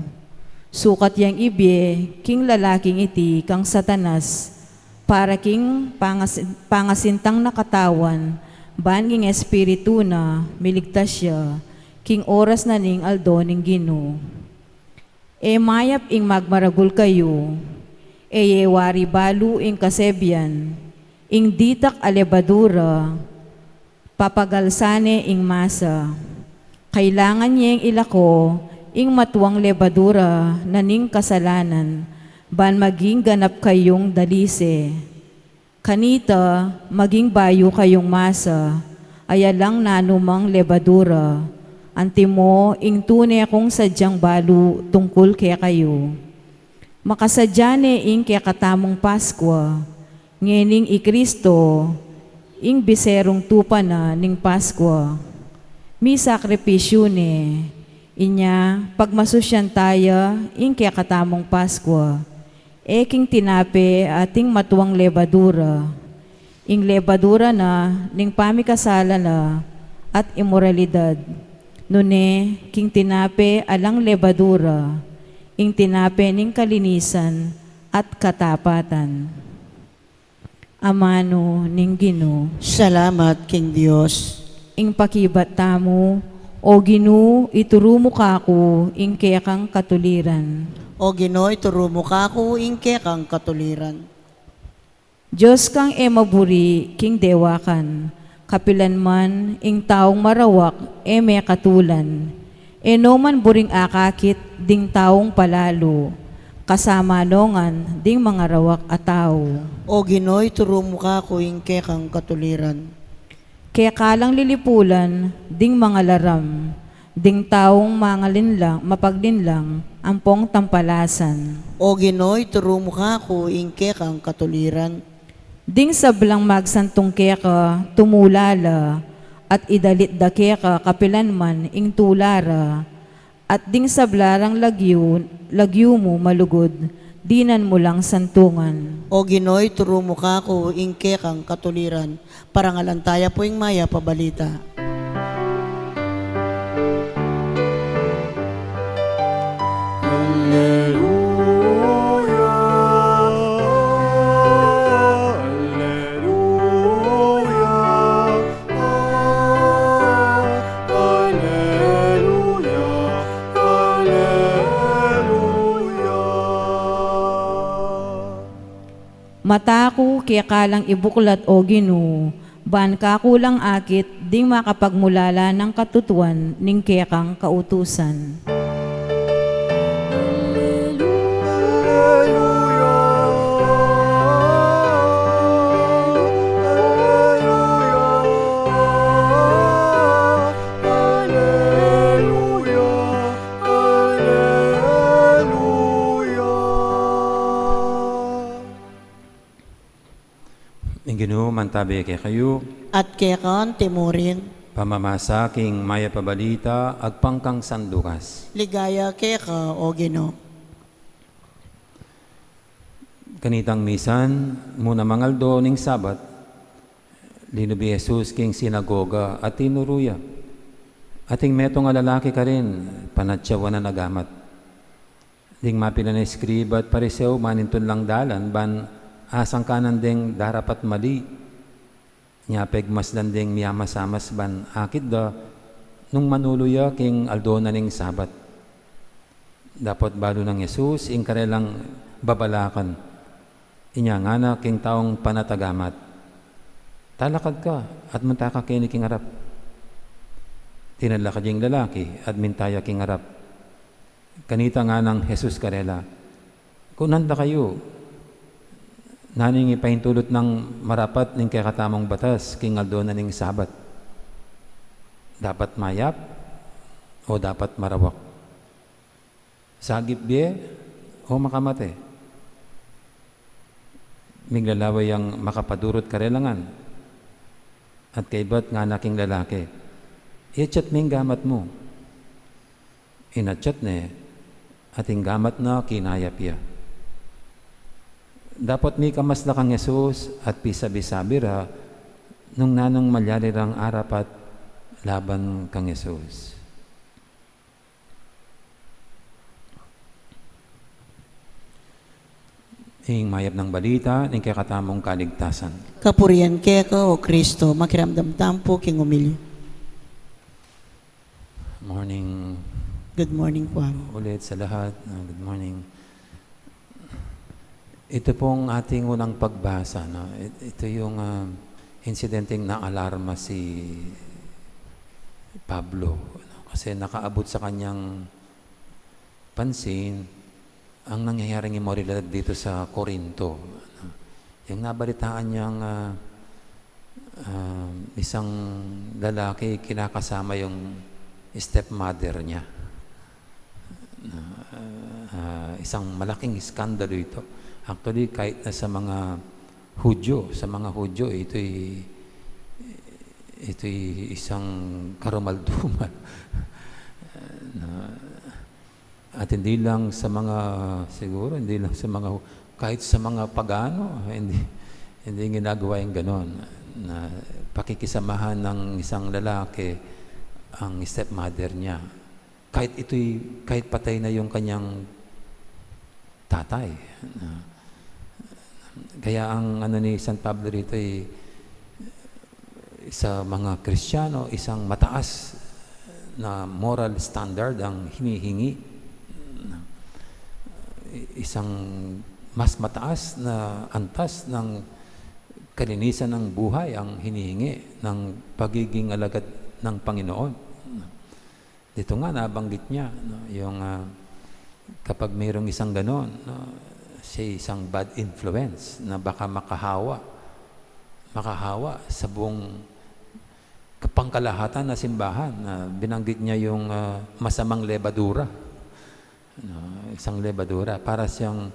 Sukat yang ibie king lalaking iti kang Satanas, para king pangas-, pangasintang na katawan, ban king espiritu na miligtas ya, king oras na ning aldo ning Ginu. E mayap ing magmaragul kayu, e ye wari balu ing kasebian, ing ditak a lebadura, papagalsan ne ing masa. Kailangan yeng ilako ing matuang lebadura na ning kasalanan, ban maging ganap kayung dalise. Kanita, maging bayu kayung masa, a alang nanumang lebadura, antimo ing tune kung sadyang balu tungkul kekayu. Makasadya ne ing kekatamung Paskua, ngening i Kristo, ing biserung tupa na ning Paskua. Misakripisyu ne, inya pagmasusyan taya ing kekatamung Paskua, e king tinape ating matuang lebadura, ing lebadura na ning pamikasala na at imoralidad, nune king tinape alang lebadura, ing tinape ning kalinisan at katapatan. Amanu ning Ginu. Salamat king Dios. Ing pakibat tamu. O Ginu, ituru mu kaku ing kekang katuliran. O Ginu, ituru mu kaku ing kekang katuliran. Dios kang e maburi king dewakan, kapilan man ing taung marawak e mekatulan. E no man buring akakit ding taung palalu, kasama no ngan ding mangarawak a tau. O Ginu, ituru mu kaku ing kekang katuliran. Keka lang lilipulan ding mangalaram, ding taung mangalinlang, mapaglinlang, ampong tampalasan. O Ginu, ituru mu kaku ing kekang katuliran. Ding sablang magsantung keka tumula la, at idalit da keka kapilan man ing tula ra, at ding sabla rang lagyu, lagyu mu malugud, dinan mu lang santungan. O Ginu, ituru mu kaku ing kekang katuliran. Parangalan taya pu ing mayap a balita. Alleluia, alleluia, alleluia, alleluia. Mata ku keka lang ibuklat, O Ginu, ban kaku lang akit ding makapagmulala nang katutuan ning kekang kautusan. Ing Ginu mantabe kekayu. At keka antimurin. Pamamasa king mayap a balita agpang kang San Lucas. Ligaya keka, O Ginu. Kanitang misan, mu namang aldo ning Sabat, linub i Jesus king sinagoga at tinuru ya. Ating metung a lalaki karin, panatyawan a gamat. Ding mapilan a eskriba at Pariseo, manintun lang dalan, ban asangkanan deng darapat mali. Nya pegmasdan deng miamasamas ban akit da nung manulu ya king aldo na ning Sabat. Dapot balu nang Jesus ing karelang babalakan. Inya ngana king taung panatagamat, "Talakad ka at munta ka keni king arap." Tinalakad ya ing lalaki at minta ya king arap. Kanita ngana nang Jesus karela, "Kunan da kayu, nanu ing ipaintulut nang marapat ning kekatamung batas king aldo na ning Sabat? Dapat mayap o dapat marawak? Sagip bie o makamate?" Miglalawe yang makapadurut karela ngan. At kaybat ngana king lalaki, "Iatsat me ing gamat mu." Inatsat ne, at ing gamat na kinayap ya. Dapot mikamas la kang Jesus at pisabi-sabi ra nung nanung malyari rang arapat laban kang Jesus. Ing mayap nang balita ning kekatamung kaligtasan. Kapurian keka, O Kristo. Makiramdam tamu pu king omilya. Morning. Good morning po, Among. Ulit sa lahat, ah, good morning. Ito pong ating unang pagbasa, no? It-, ito yung, ah, insidenteng naalarma si Pablo, no? Kasi nakaabot sa kanyang pansin ang nangyayaring imoralidad dito sa Corinto. Yung nabalitaan niyang, ah, ah, isang lalaki kinakasama yung stepmother niya. Na, ah, isang malaking iskandalo ito. Actually, kahit na sa mga Hudyo, sa mga Hudyo, ito'y, ito'y isang karumal-dumal. Na, at hindi lang sa mga, siguro, hindi lang sa mga, kahit sa mga pagano, hindi, hindi ginagawa yung ganon. Na pakikisamahan ng isang lalaki ang stepmother niya. Kahit ito'y, kahit patay na yung kanyang tatay. Na, kaya ang ano ni San Pablo rito ay sa mga Kristiyano, isang mataas na moral standard ang hinihingi. Isang mas mataas na antas ng kalinisan ng buhay ang hinihingi ng pagiging alagad ng Panginoon. Dito nga, nabanggit niya, no, yung, ah, kapag mayroong isang ganon, no, siya isang bad influence na baka makahawa, makahawa sa buong kapangkalahatan na simbahan. Na binanggit niya yung, ah, masamang lebadura. No, isang lebadura, para siyang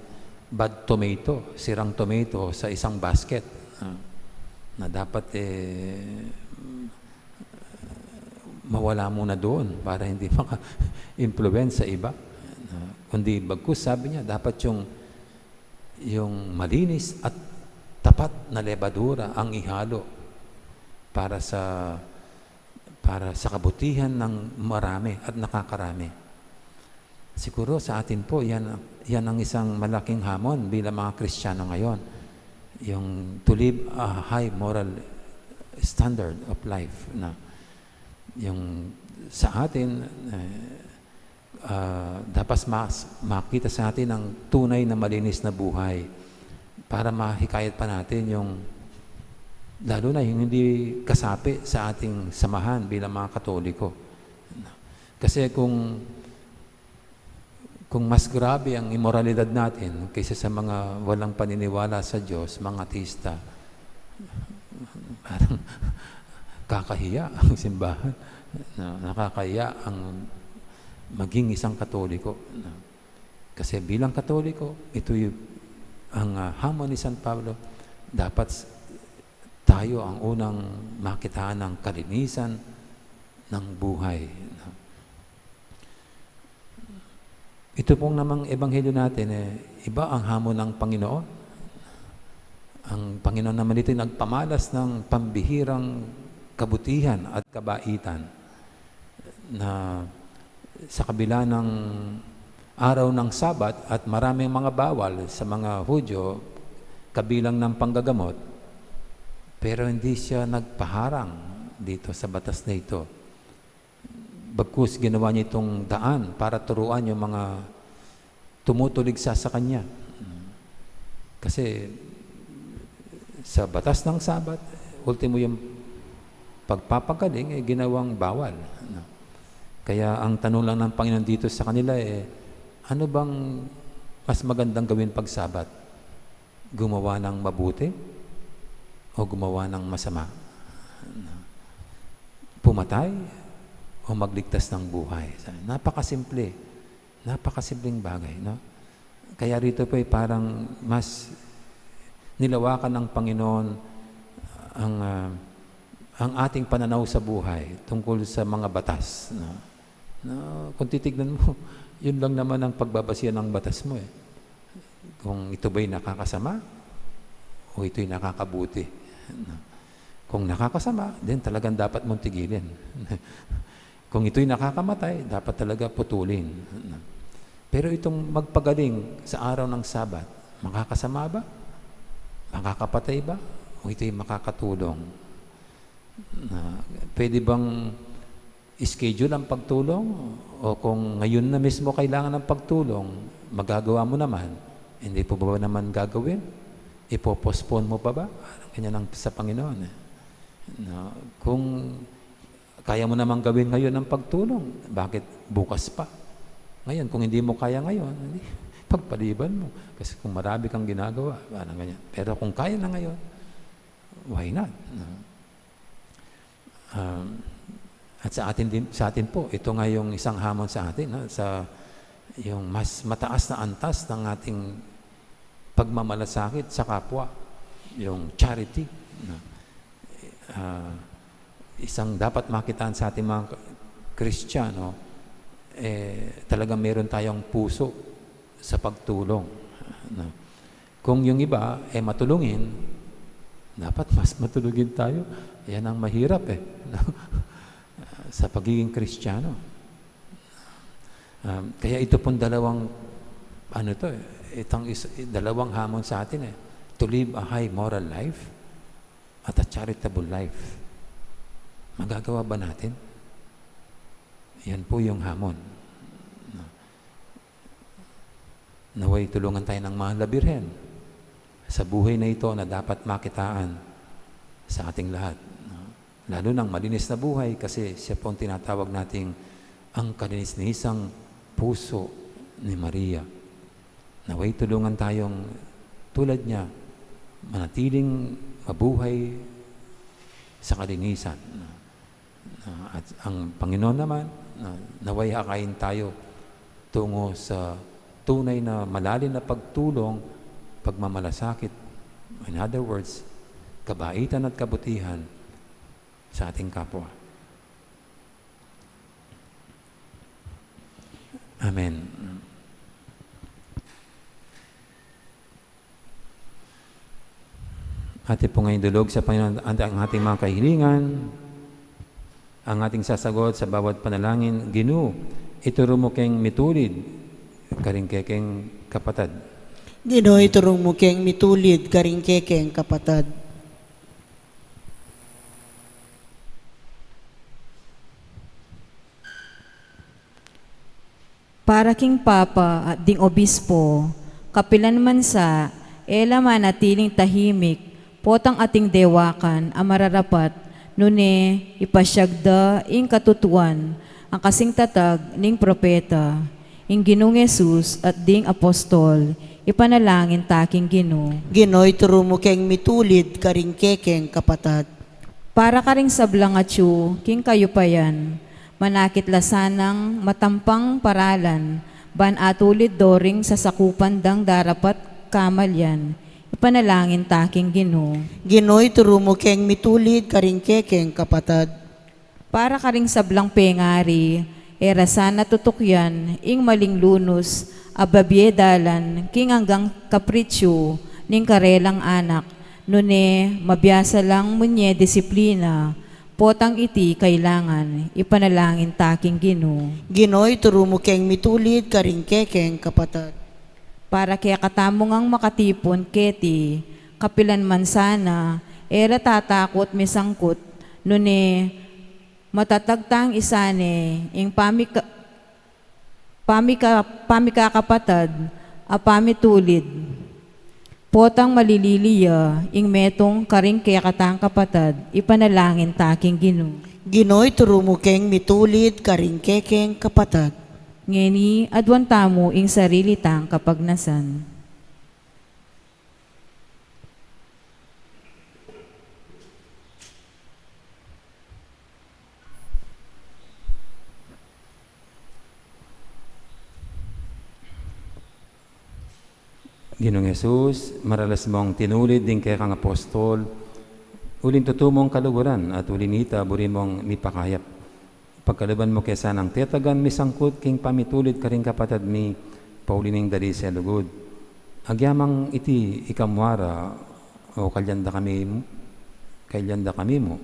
bad tomato, sirang tomato sa isang basket. Ah, na dapat, eh, mawala muna doon para hindi maka-influence sa iba. Ah, kundi bagkus, sabi niya, dapat yung, yung malinis at tapat na lebadura ang ihalo para sa, para sa kabutihan ng marami at nakakarami. Siguro sa atin po, yan, yan ang isang malaking hamon bilang mga Kristiyano ngayon. Yung to live a high moral standard of life na yung sa atin, eh, ah, dapat mas, makita sa atin ang tunay na malinis na buhay para mahikayat pa natin yung, lalo na yung hindi kasapi sa ating samahan bilang mga Katoliko. Kasi kung, kung mas grabe ang imoralidad natin kaysa sa mga walang paniniwala sa Diyos, mga ateista, parang kakahiya ang simbahan. Na, nakakahiya ang maging isang Katoliko. Kasi bilang Katoliko, ito yung, ang, ah, hamon ni San Pablo, dapat s-, tayo ang unang makitaan ng kalinisan ng buhay. Ito pong namang ebanghelyo natin, eh, iba ang hamon ng Panginoon. Ang Panginoon naman ito'y nagpamalas ng pambihirang kabutihan at kabaitan na sa kabila ng araw ng Sabat at maraming mga bawal sa mga Hudyo, kabilang ng panggagamot, pero hindi siya nagpaharang dito sa batas na ito. Bagkus ginawa niya itong daan para turuan yung mga tumutuligsa sa kanya. Kasi sa batas ng Sabat, ultimo yung pagpapagaling ay ginawang bawal, no? Kaya ang tanong lang ng Panginoon dito sa kanila, eh, ano bang mas magandang gawin pag Sabat? Gumawa ng mabuti o gumawa ng masama? Pumatay o magligtas ng buhay? Napakasimple. Napakasimpleng bagay, no? Kaya rito po ay parang mas nilawakan ng Panginoon ang, ah, ang ating pananaw sa buhay tungkol sa mga batas, no? Na kung titignan mo, yun lang naman ang pagbabasihan ng batas mo, eh. Kung ito ba'y nakakasama o ito'y nakakabuti, no? Kung nakakasama, then talagang dapat mong tigilin. Kung ito'y nakakamatay, dapat talaga putulin. Pero itong magpagaling sa araw ng Sabat, Makakasama ba? Makakapatay ba? O ito'y makakatulong? Na, pwede bang schedule ang pagtulong? O kung ngayon na mismo kailangan ng pagtulong, magagawa mo naman, hindi po ba naman gagawin? Ipo-postpone mo pa ba? Parang ganyan ang sa Panginoon eh. Na, kung kaya mo namang gawin ngayon ang pagtulong, bakit bukas pa? Ngayon, kung hindi mo kaya ngayon, hindi, pagpaliban mo. Kasi kung marami kang ginagawa, parang ganyan. Pero kung kaya na ngayon, why not? No? Um, at sa atin din, sa atin po, ito nga yung isang hamon sa atin, no? Sa yung mas mataas na antas ng ating pagmamalasakit sa kapwa, yung charity, no? Ah, isang dapat makitaan sa ating mga Kristiyano, eh, talagang meron tayong puso sa pagtulong, no? Kung yung iba, eh, matulungin, dapat mas matulungin tayo. Yan ang mahirap, eh, no? Sa pagiging Kristiyano. Um, kaya ito pong dalawang, ano to, eh, itong is-, dalawang hamon sa atin, eh. To live a high moral life at a charitable life. Magagawa ba natin? Yan po yung hamon. No? Naway tulungan tayo ng Mahal na Birhen sa buhay na ito na dapat makitaan sa ating lahat, no? Lalo ng malinis na buhay, kasi siya po ang tinatawag nating ang kalinis-linisang puso ni Maria. Naway tulungan tayong tulad niya, manatiling mabuhay sa kalinisan, no? Ah, at ang Panginoon naman, ah, naway hakayin tayo tungo sa tunay na malalim na pagtulong, pagmamalasakit, in other words, kabaitan at kabutihan sa ating kapwa. Amen. Atin pong idulog sa Panginoon ang, ang ating mga kahilingan, ang ating sasagot sa bawat panalangin. Ginu, ituru mu keng mitulid karing kekeng kapatad. Ginu, ituru mu keng mitulid karing kekeng kapatad. Para king Papa at ding Obispo, kapilan man sa, e la manatiling tahimik, potang ating dewakan a mararapat, nune ipasyag da ing katutuan, a kasing tatag ning propeta, ing Ginung Jesus at ding apostol, ipanalangin ta king Ginu. Ginu, ituru mu keng mitulid karing kekeng kapatad. Para karing sablang atyu king kayupayan, manakit la sanang matampang paralan, ban atulid do ring sasakupan dang darapat kamalian, ipanalangin ta king Ginu. Ginu, ituru mu keng mitulid karing kekeng kapatad. Para karing sablang pengari, e ra sana tutukyan ing maling lunus a babie dalan king anggang kapritsu ning karelang anak, nune mabiasa lang munye disiplina, potang iti kailangan, ipanalangin ta king Ginu. Ginu, ituru mu keng mitulid karing kekeng kapatad. Para kekatamu ngang makatipun keti, kapilan man sana, e ra tatakut misangkut, nune matatag tang isane ing pamika-, pamika-, pamikakapatad a pamitulid. Potang malilili ya ing metung karing kekatang kapatad, ipanalangin ta king Ginu. Ginu, ituru mu keng mitulid karing kekeng kapatad. Ngeni, aduan tamu ing sarili tang kapagnasan. Ginung Jesus, maralas mong tinulid ding kekang apostol, uling tutu mong kaluguran at uli nita buri mong mipakayap. Pagkaluban mu ke sanang tetagan misangkut king pamitulid karing kapatad mi, pauli ning dali sa lugud. Agyamang iti ika mu ara, o kalyan da kami, kalyan da kami mu.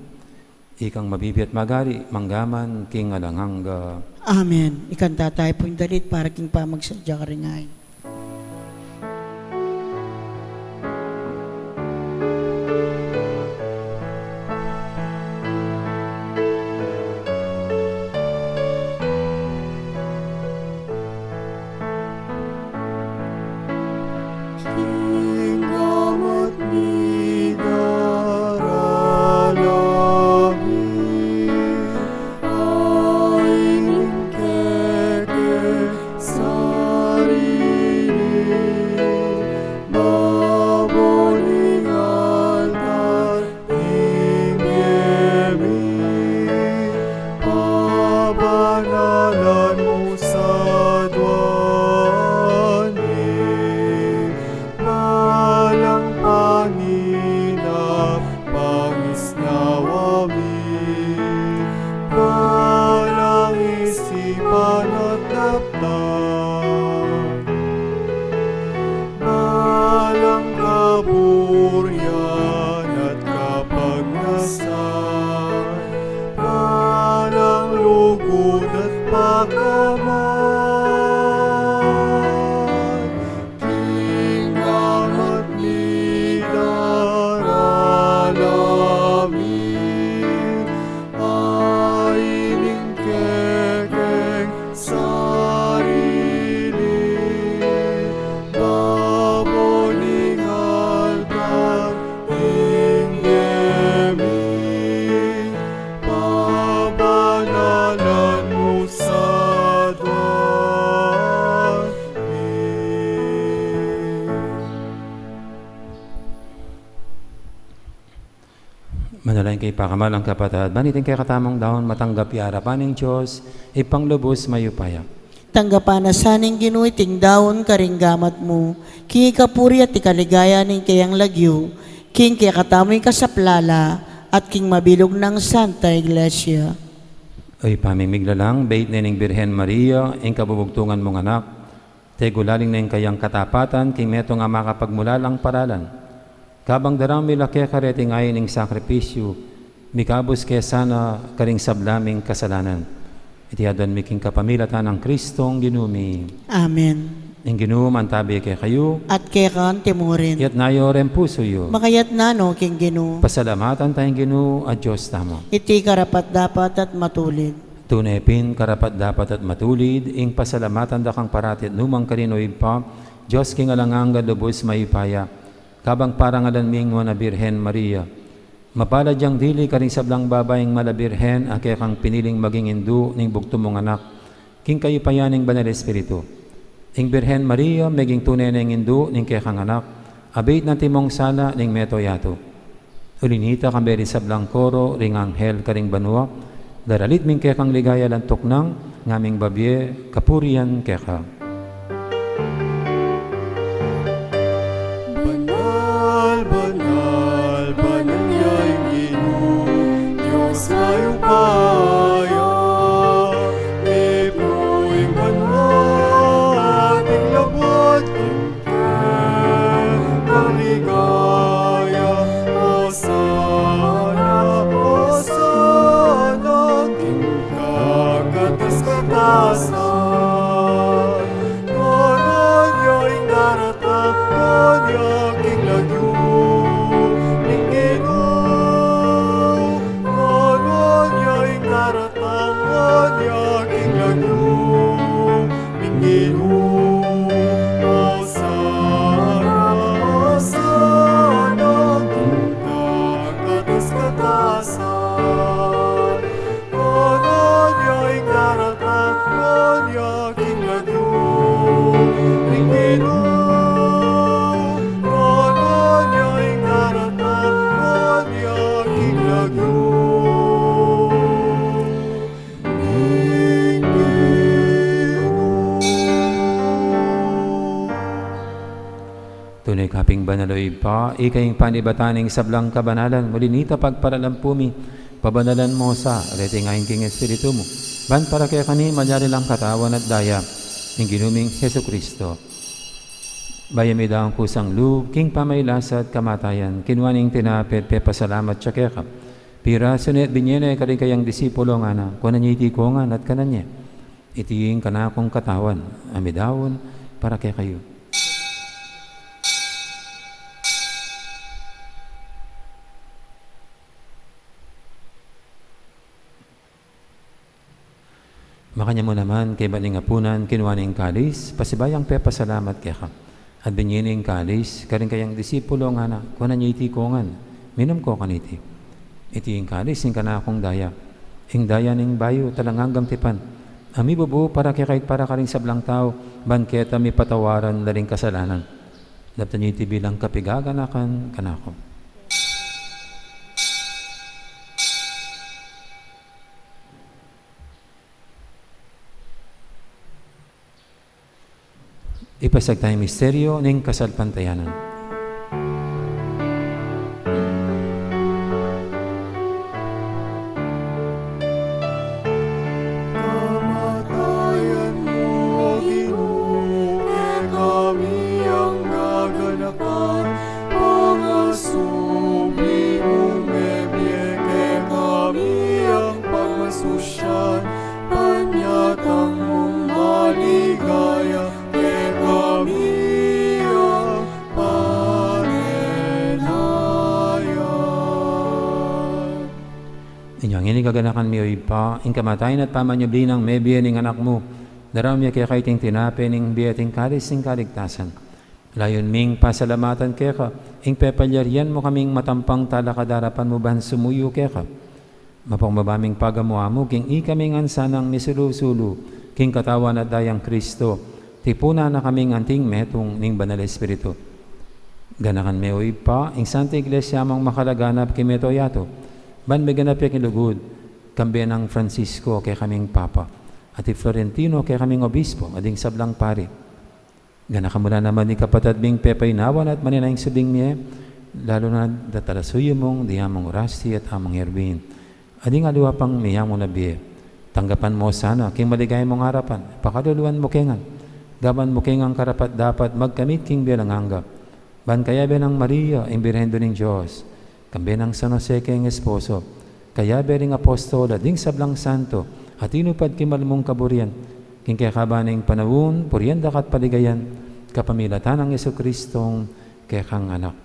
Ikang mabibie at magari, mangga man king alang angga. Amen. Ikanta tayu pu ing dalit para king pamagsadya karing ain. Kamay, king gamat mi daralamin, ay ning kekeng sarili, babo ning altar, ing ngeni, pabanalan mu sa dwang. Manalangin kayu pakamalan kung kapatad, ban iting kekatamung daun matanggap ya arapan ning Dios, Ibpang lubus mayupaya. Tanggapan na sa ning Ginu iting daun karing gamat mu, king ikapuri at ikaligaya ning keyang lagyu, king kekatamu ing kasaplalan, at king mabilug nang Santa Iglesia. O Ibpa ming miglalang, bait ne ning Birhen Maria ing kabubugtungan mung anak, tegulaling ne ing kayang katapatan king metung a makapagmulalang paralan. Kabang darang mi la keka reting ain ning sakripisyu, mikabus ke sana karing sabla ming kasalanan. Iti aduan mi king kapamilatan nang Kristong Ginu mi. Amen. Ing Ginu mantabi kekayu. At keka antimurin. Iyatas yu reng pusu yu. Makayatas no king Ginu. Pasalamatan taya ing Ginu a Dios tamu. Iti karapat-dapat at matulid. Tune pin karapat-dapat at matulid ing pasalamatan da kang parati at nukarin man, O Ibpa, Dios king alang angga, lubus mayupaya. Kabang parangalan mi ing Nuan a Birhen Maria, mapalad yang dili karing sablang babaing mala birhen a kekang piniling maging indu ning bugtung mung anak, king kayupayan ning Banal Espiritu. Ing Birhen Maria meging tune neng indu ning kekang anak, abit na antimong sala ning meto yatu. Uli na nita, kambe ring sablang koro ring anghel karing banua, daralit mi ing kekang ligaya, lantuk nang ngaming babie kapurian keka. Banal, banal, banal ya ing Ginu, Dios mayupaya. Mipu ing banua at ing labuad king kekang ligaya. Osana, osana king kakatas-katasan. Nganang ya ing daratang, nganang ya king lagyu ning Ginu. Nganang ya ing daratang, nganang ya king lagyu ning Ginu. Osana, osana king kakatas-katasan. Nganang ya ing daratang, nganang ya king lagyu ning Ginu. Nganang ya ing daratang, nganang ya king lagyu ning Ginu. Tune ka pin banal, o Ibpa, ika ing panibatan ning sablang kabanalan, uli na nita pagparalan pu mi, pabanalan mu sa reting ain king Espiritu mu, ban para kekami malyari lang katawan at daya ning Ginu ming Jesucristo. Bayu mi daun kusang lub king pamagkasakit at kamatayan, kinua ne ing tinape, pepasalamat ya keka, pirasu ne at binye ne karing kayang disipulo, ngana, kunan ye iti kongan at kanan ye. Iti ing kanakung katawan a midaun para kekayu. Makanyan mu naman, kaybat ning apunan, kinua ne ing kalis, pasibayu yang pepasalamat keka, at binye ne ing kalis karing kayang disipulo, ngana, kunan ye iti kongan, minum ko kaniti. Iti ing kalis ning kanakung daya, ing daya ning bayu at alang anggang tipan, a mibubu para kekayu at para karing sablang tau, ban keta mipatawaran la ring kasalanan. Daptan ye iti bilang kapaganakan kanaku. Ipasiag taya ing misteryu ning kasalpantayanan. Kamatayan mu, O Ginu, kekami yang gaganakan, pangasubli mung mebie, kekami yang pagmasusyan, panyatang Ganakan mi, o Ibpa, ing kamatayan at pamanyubli nang mebie ning Anak mu. Daraun mi keka iting tinape ning bie at ing kalis ning kaligtasan. Layun ming pasalamatan keka ing pepalyarian mu kaming matampang talakad king arapan mu ban sumuyu keka. Mapakumbaba ming pagamu-amu king ikaming ansanang misulu-sulu king katawan at dayang Kristo, tipunan na kaming anting metung ning Banal Espiritu. Ganakan me, o Ibpa, ing Santa Iglesia mung makalaganap king mabilug a yatu, ban meganap ya king lugud, kambe nang Francisco kekaming Papa, at i Florentino kekaming Obispo, at ding sablang pari. Ganakan mu la naman ding kapatad ming pepaynawan at manenaya king subling mie, lalu na ding talasuyu mung Diamong Rusty at Among Erwin, at ding aliwa pang miyamu na bie. Tanggapan mu sana king maligaya mung arapan, pakaluluan mu ke ngan, gawan mu ke ngan karapat-dapat magkamit king bie alang angga. Ban kayabe nang Maria, ing Birhen Indu ning Dios, kambe nang San Jose keng esposo, kayabe ring apostol at ding sablang santo a tinupad king mal mung kaburian, king kekaban ning panaun, purian da ka at paligayan, kapamilatan nang Jesucristong kekang Anak.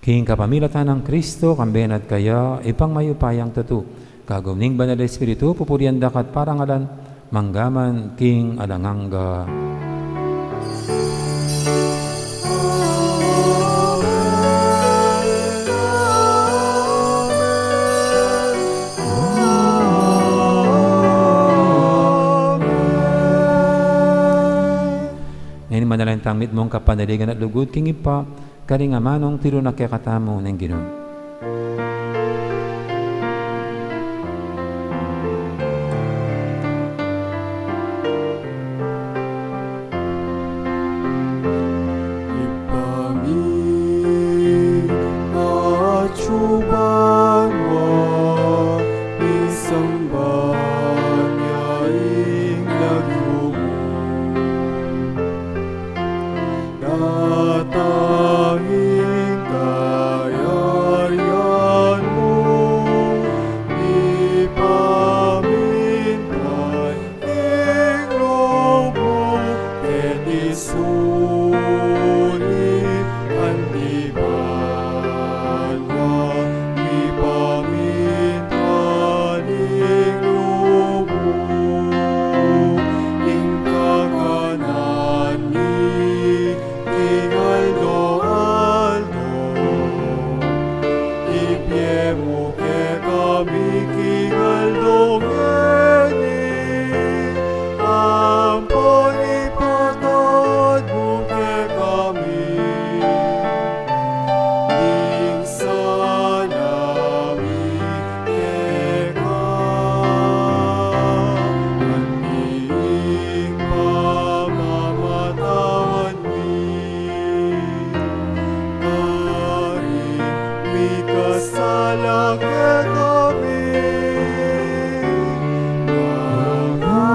King kapamilatan nang Kristo, kambe na at kaya, Ibpang mayupayang tutu, kagum ning Banal Espiritu, pupurian da ka at parangalan, mangga man king alang angga. Ngeni manalangin tang mitmung kapanaligan at lugud king Ibpa, karing amanung tiru na kekatamu ning Ginu. Ibpa mi, atsu ka banua, misamban ya ing lagyu mu. Datang ing kayarian mu, mipamintan ing lub mu, keti sulip anti banua, mipamintan ing lub mu. Ing kakanan mi king aldo-aldo, ibie mu kekami king aldo ngeni, ampon ipatawad mu kekami ding sala mi keka, anti ing pamamatawad mi karing mikasala kekami. Manga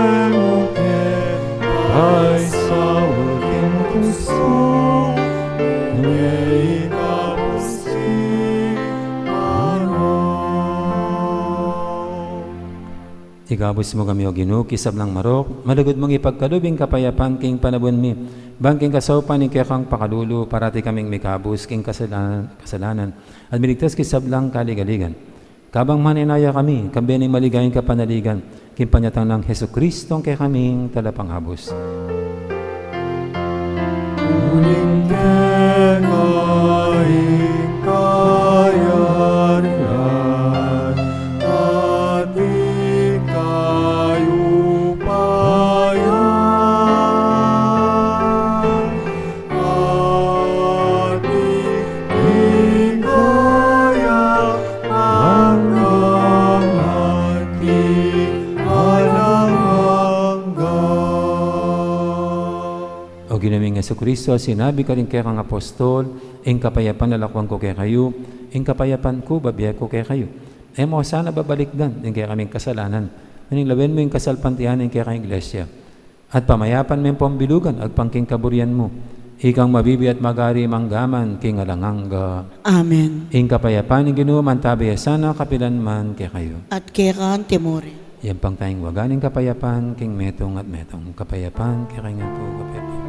e mu ke paisaul king tuksu, nune ikabus ing marok. Ikabus mu kami, O Ginu, king sablang marok, malugud mung ipagkalub ing kapayapan king panaun mi, ban king kasaupan ning kekang pakalulu, parati kaming mikabus king kasalanan, kasalanan, at miligtas king sablang kaligaligan. Kabang manenaya kami, kambe ning maligayang kapanaligan, king panyatang nang Jesucristong kekaming Talapangabus. Uling keka ing kayarian, at ing kayupayan, at ing ligaya, mangga man king alang angga. O Ginu ming Jesucristo, sinabi mu karing kekang apostol, ing kapayapan lalakwan ku kekayu, ing kapayapan ku bibie ku kekayu. E mu sana babalikdan ing kekaming kasalanan, nune lawen mu ing kasalpantayanan ning kekang Iglesia. At pamayapan me at pambilugan agpang king kaburian mu. Ikang mabibie at mag-ari mangga man king alang angga. Amen. Ing kapayapan ning Ginu mantabe ya sana kapilan man kekayu. At keka mu rin. Iyampang taya ing waga ning kapayapan king metung at metung. Kapayapan kekayu ngan pu, kapayapan.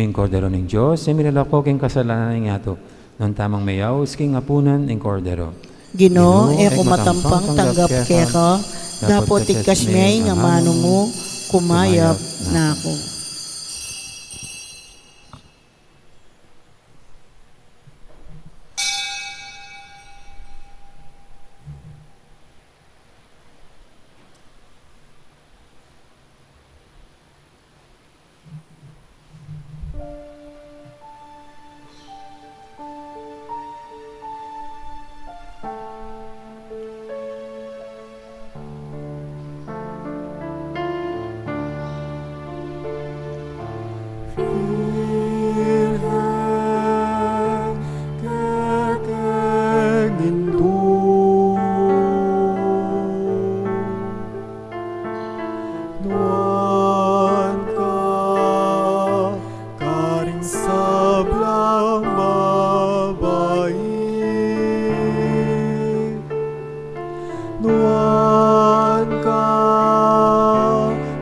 Ing Kordero ning Dios, e milalako king kasalanan ning yatu. Nuan tamung meyaus king apunan ning Kordero. Ginu, e ku matampang tanggap keka, dapot tigkas me ing amanu mu, kumayap na ku. Nuan ka karing sablang babai. Nuan ka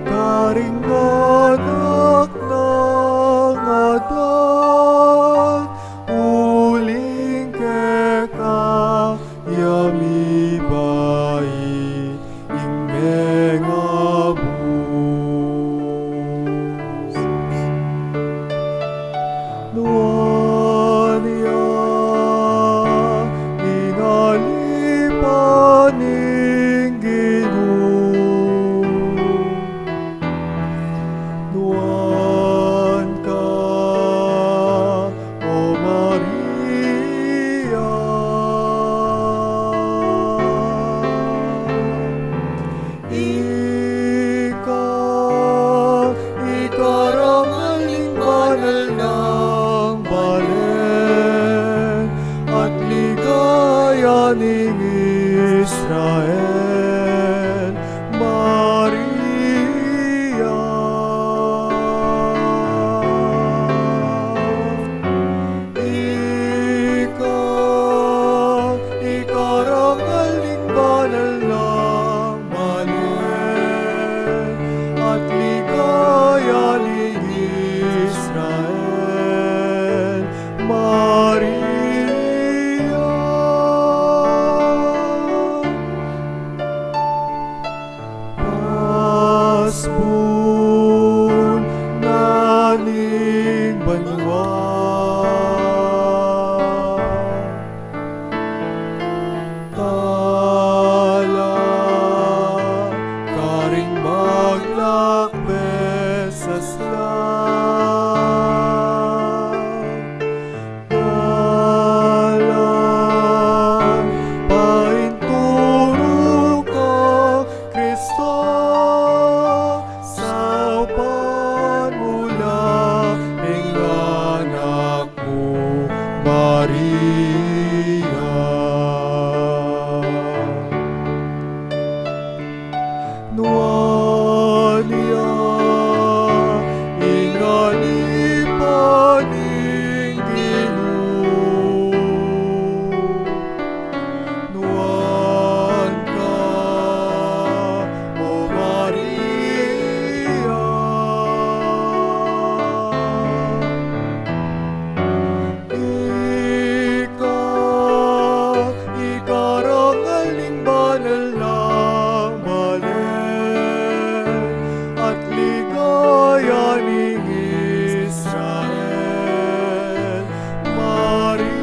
karing anak nang Adan, uling keka ya mibait ing mengabus. Nuan ya ing alipan ning Ginu. Nuan ka, O Maria. Ika i karangal ning banal nang balen at ligaya ning Israel, Maria. Ika i karangal ning banal nang balen at ligaya ning Israel, Maria. Pasbul na ning banua. Tala karing maglakbe sasla. Dalan painturu kang Kristo, saupan mu la ing anak mu, Maria. Nuan ya ing alipan ning Ginu. Nuan ka, O Maria. Ika i karangal ning banal nang balen at ligaya ning Israel, Maria.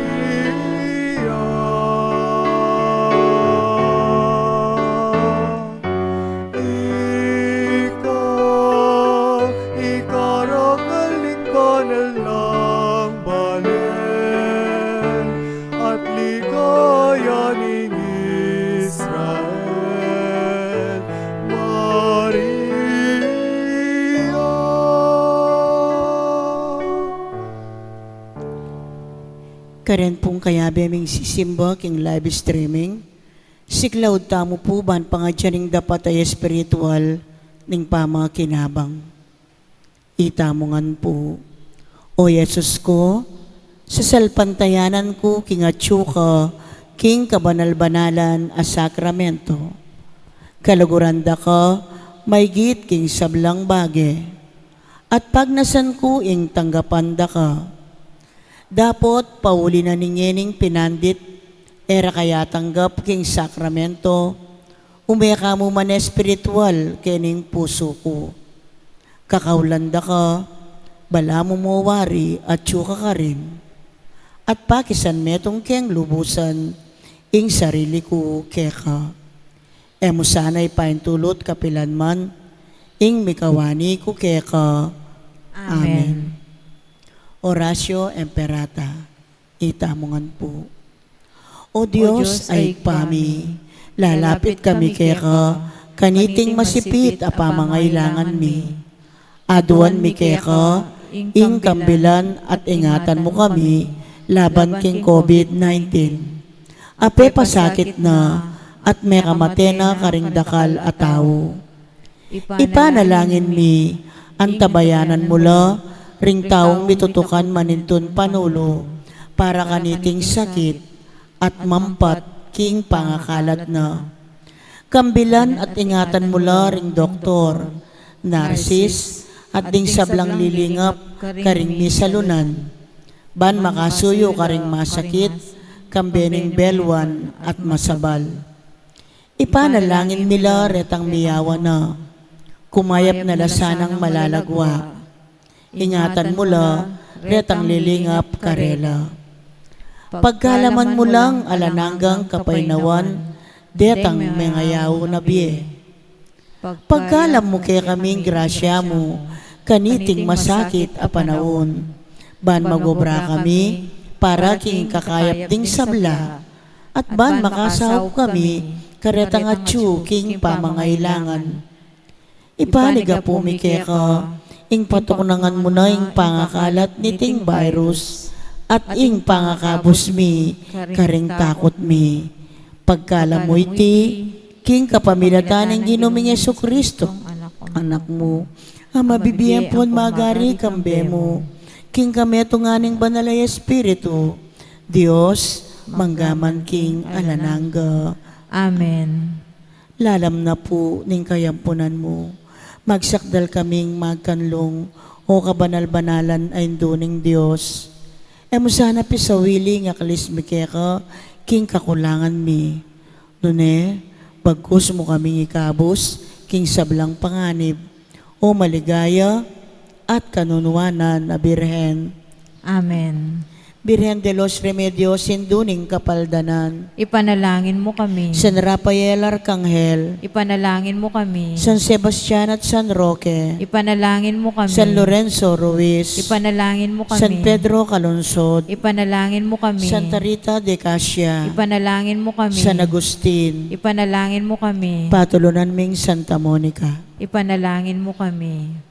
Ika i karangal ning banal nang balen at ligaya ning Israel, Maria. Karin pung kayabe ming sisimba king live streaming, siklaud tamu pu ban pangadyan ing dapat a espiritual ning pamakinabang. Itamu ngan pu. O Jesus ku, sasalpantayanan ku king atyu ka king kabanal-banalan a sakramento. Kaluguran da ka maygit king sablang bage. At pagnasan ku ing tanggapan da ka. Dapot pauli na ning ngening pinandit, e ra ka ya tanggap king sakramento, ume ka mu man espiritual kening pusu ku. Kakaulan da ka, balamu mo wari atyu ka karin. At pakisan metung keng lubusan ing sarili ku keka. E mu sana ipaintulut kapilan man ing mikawani ku keka. Amen. Amen. Oratio Imperata. Itamu ngan pu. O Dios, Dios a Ibpa mi, lalapit kami keka kaniting masipit a pamangailangan mi. Aduan mi keka ing kambilan at ingatan mu kami laban king COVID nineteen. A pepasakit na at mekamate na karing dakal a tau. Ipanalangin mi, antabayanan mu la ring taung mitutukan manintun panulu para kaniting sakit at mampat king pangakalat na. Kambilan at ingatan mu la ring doktor, narsis, at ding sablang lilingap karing misalunan, ban makasuyu karing masakit, kambe ning belwan at masabal. Ipanalangin mi la retang miyawa na, kumayap na la sanang malalagwa. Ingatan mu la retang lilingap karela. Pagkalaman mu lang alang anggang kapaynawan detang mengayaw na bie. Pagkalam mu kekaming grasya mu kaniting masakit a panaun, ban magobra kami para king kakayap ding sabla, at ban makasaup kami karetang atyu king pamangailangan. Ipaligapu mi keka ing patuknangan mu na ing pangakalat niting virus at ing pangakabus mi karing takut mi. Pagkalam mu iti king kapamilatan ning Ginu ming Jesucristo, Anak mu, a mabibie ampon magari kambe mu king kametungan ning Banal a Espiritu, Dios, mangga man king alang angga. Amen. Lalam na pu ning kayampunan mu, magsakdal kaming magkanlung, o kabanal-banalan a Indu ning Dios. E mu sana pisawili ing akalis mi keka king kakulangan mi. Nune, bagkus mu kaming ikabus king sablang panganib, o maligaya at kanunuanan a Birhen. Amen. Birhen de los Remedios, Indu ning Kapaldanan, ipanalangin mu kami. San Rafael Arkanghel, ipanalangin mu kami. San Sebastian at San Roque, ipanalangin mu kami. San Lorenzo Ruiz, ipanalangin mu kami. San Pedro Calungsod, ipanalangin mu kami. Santa Rita de Casia, ipanalangin mu kami. San Agustin, ipanalangin mu kami. Patulunan ming Santa Monica, ipanalangin mu kami.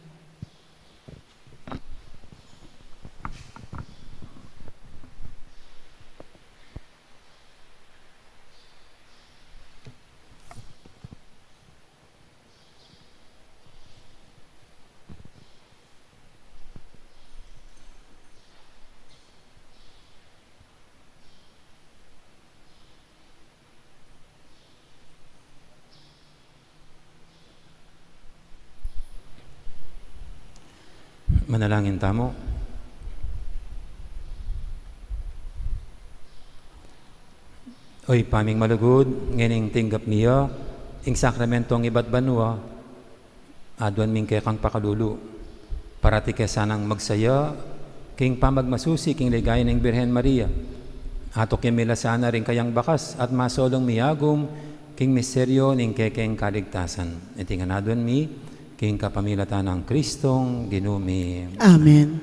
Manalangin tamu. O Ibpa ming malugud, ngening tinggap mi ya ing sakramentong ibat banua, aduan mi kekang pakalulu, parati ke sanang magsaya king pamagmasusi king ligaya ning Birhen Maria. Atukyan mi la sana ring kayang bakas at masolung miyagum king misteryo ning kekeng kaligtasan. Iti ngan aduan mi king kapamilatan nang Kristong Ginu mi. Amen.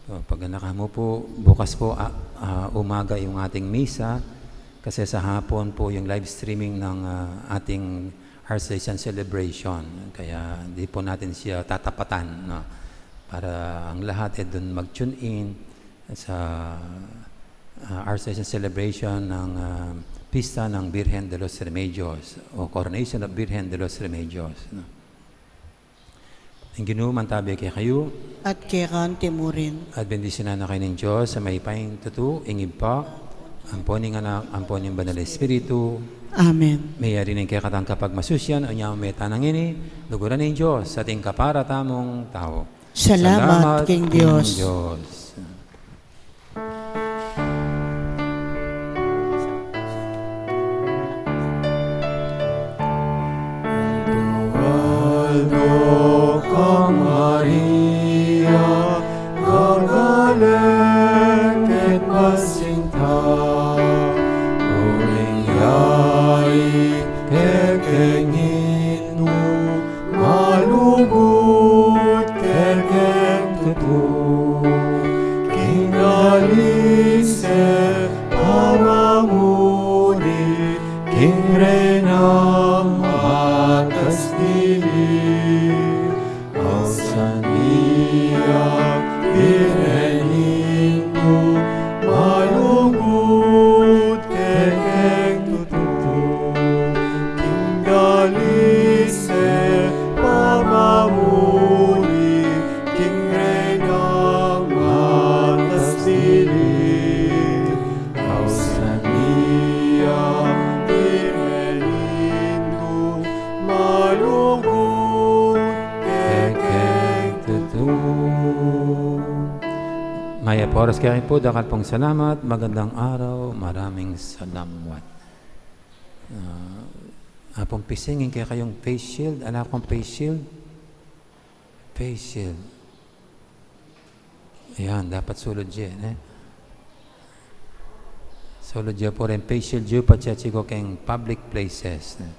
So, paganakan mu pu, bukas pu, a, a, umaga yung ating misa, kasi sa hapon pu yung live streaming ng, a, ating Ars Salesianis Celebration. Kaya di pu natin siya tatapatan, no? Para ang lahat e dun mag-tune in sa, a, Ars Salesianis Celebration ng, a, Pista ng Birhen de los Remedios o Coronation of Birhen de los Remedios, no? Ing Ginu mantabe kekayu. At keka mu rin. At bendisyunan na kayu ning Dios a mayupayang tutu, ing Ibpa, ampo ning Anak, ampo ning Banal a Espiritu. Amen. Meyari ning kekatang kapagmasusian, o nya meta nang ini, luguran ning Dios, ating kapara tamung tau. Salamat king Dios. Aldo ka, Maria, gagalang ket masinta, uling yayi ke keng Indu, malugud ke keng tutu. King dalise pamamuri, king Reynang matas dili. Ausan ya Birhen Indu, malugud ke keng tutu. King dalise pamamuri, king Reynang matas dili. Ausan ya Birhen Indu, malugud ke keng tutu. Mayap a oras kekayu pu, dakal pung salamat, magandang araw, maraming salamat. Ah, Apung Pising, ing kekayung face shield, ala kung face shield? Face shield. Ayan, dapat sulud ye, ne? Sulud ye pu ring face shield yu, patse atsu keng public places, ne?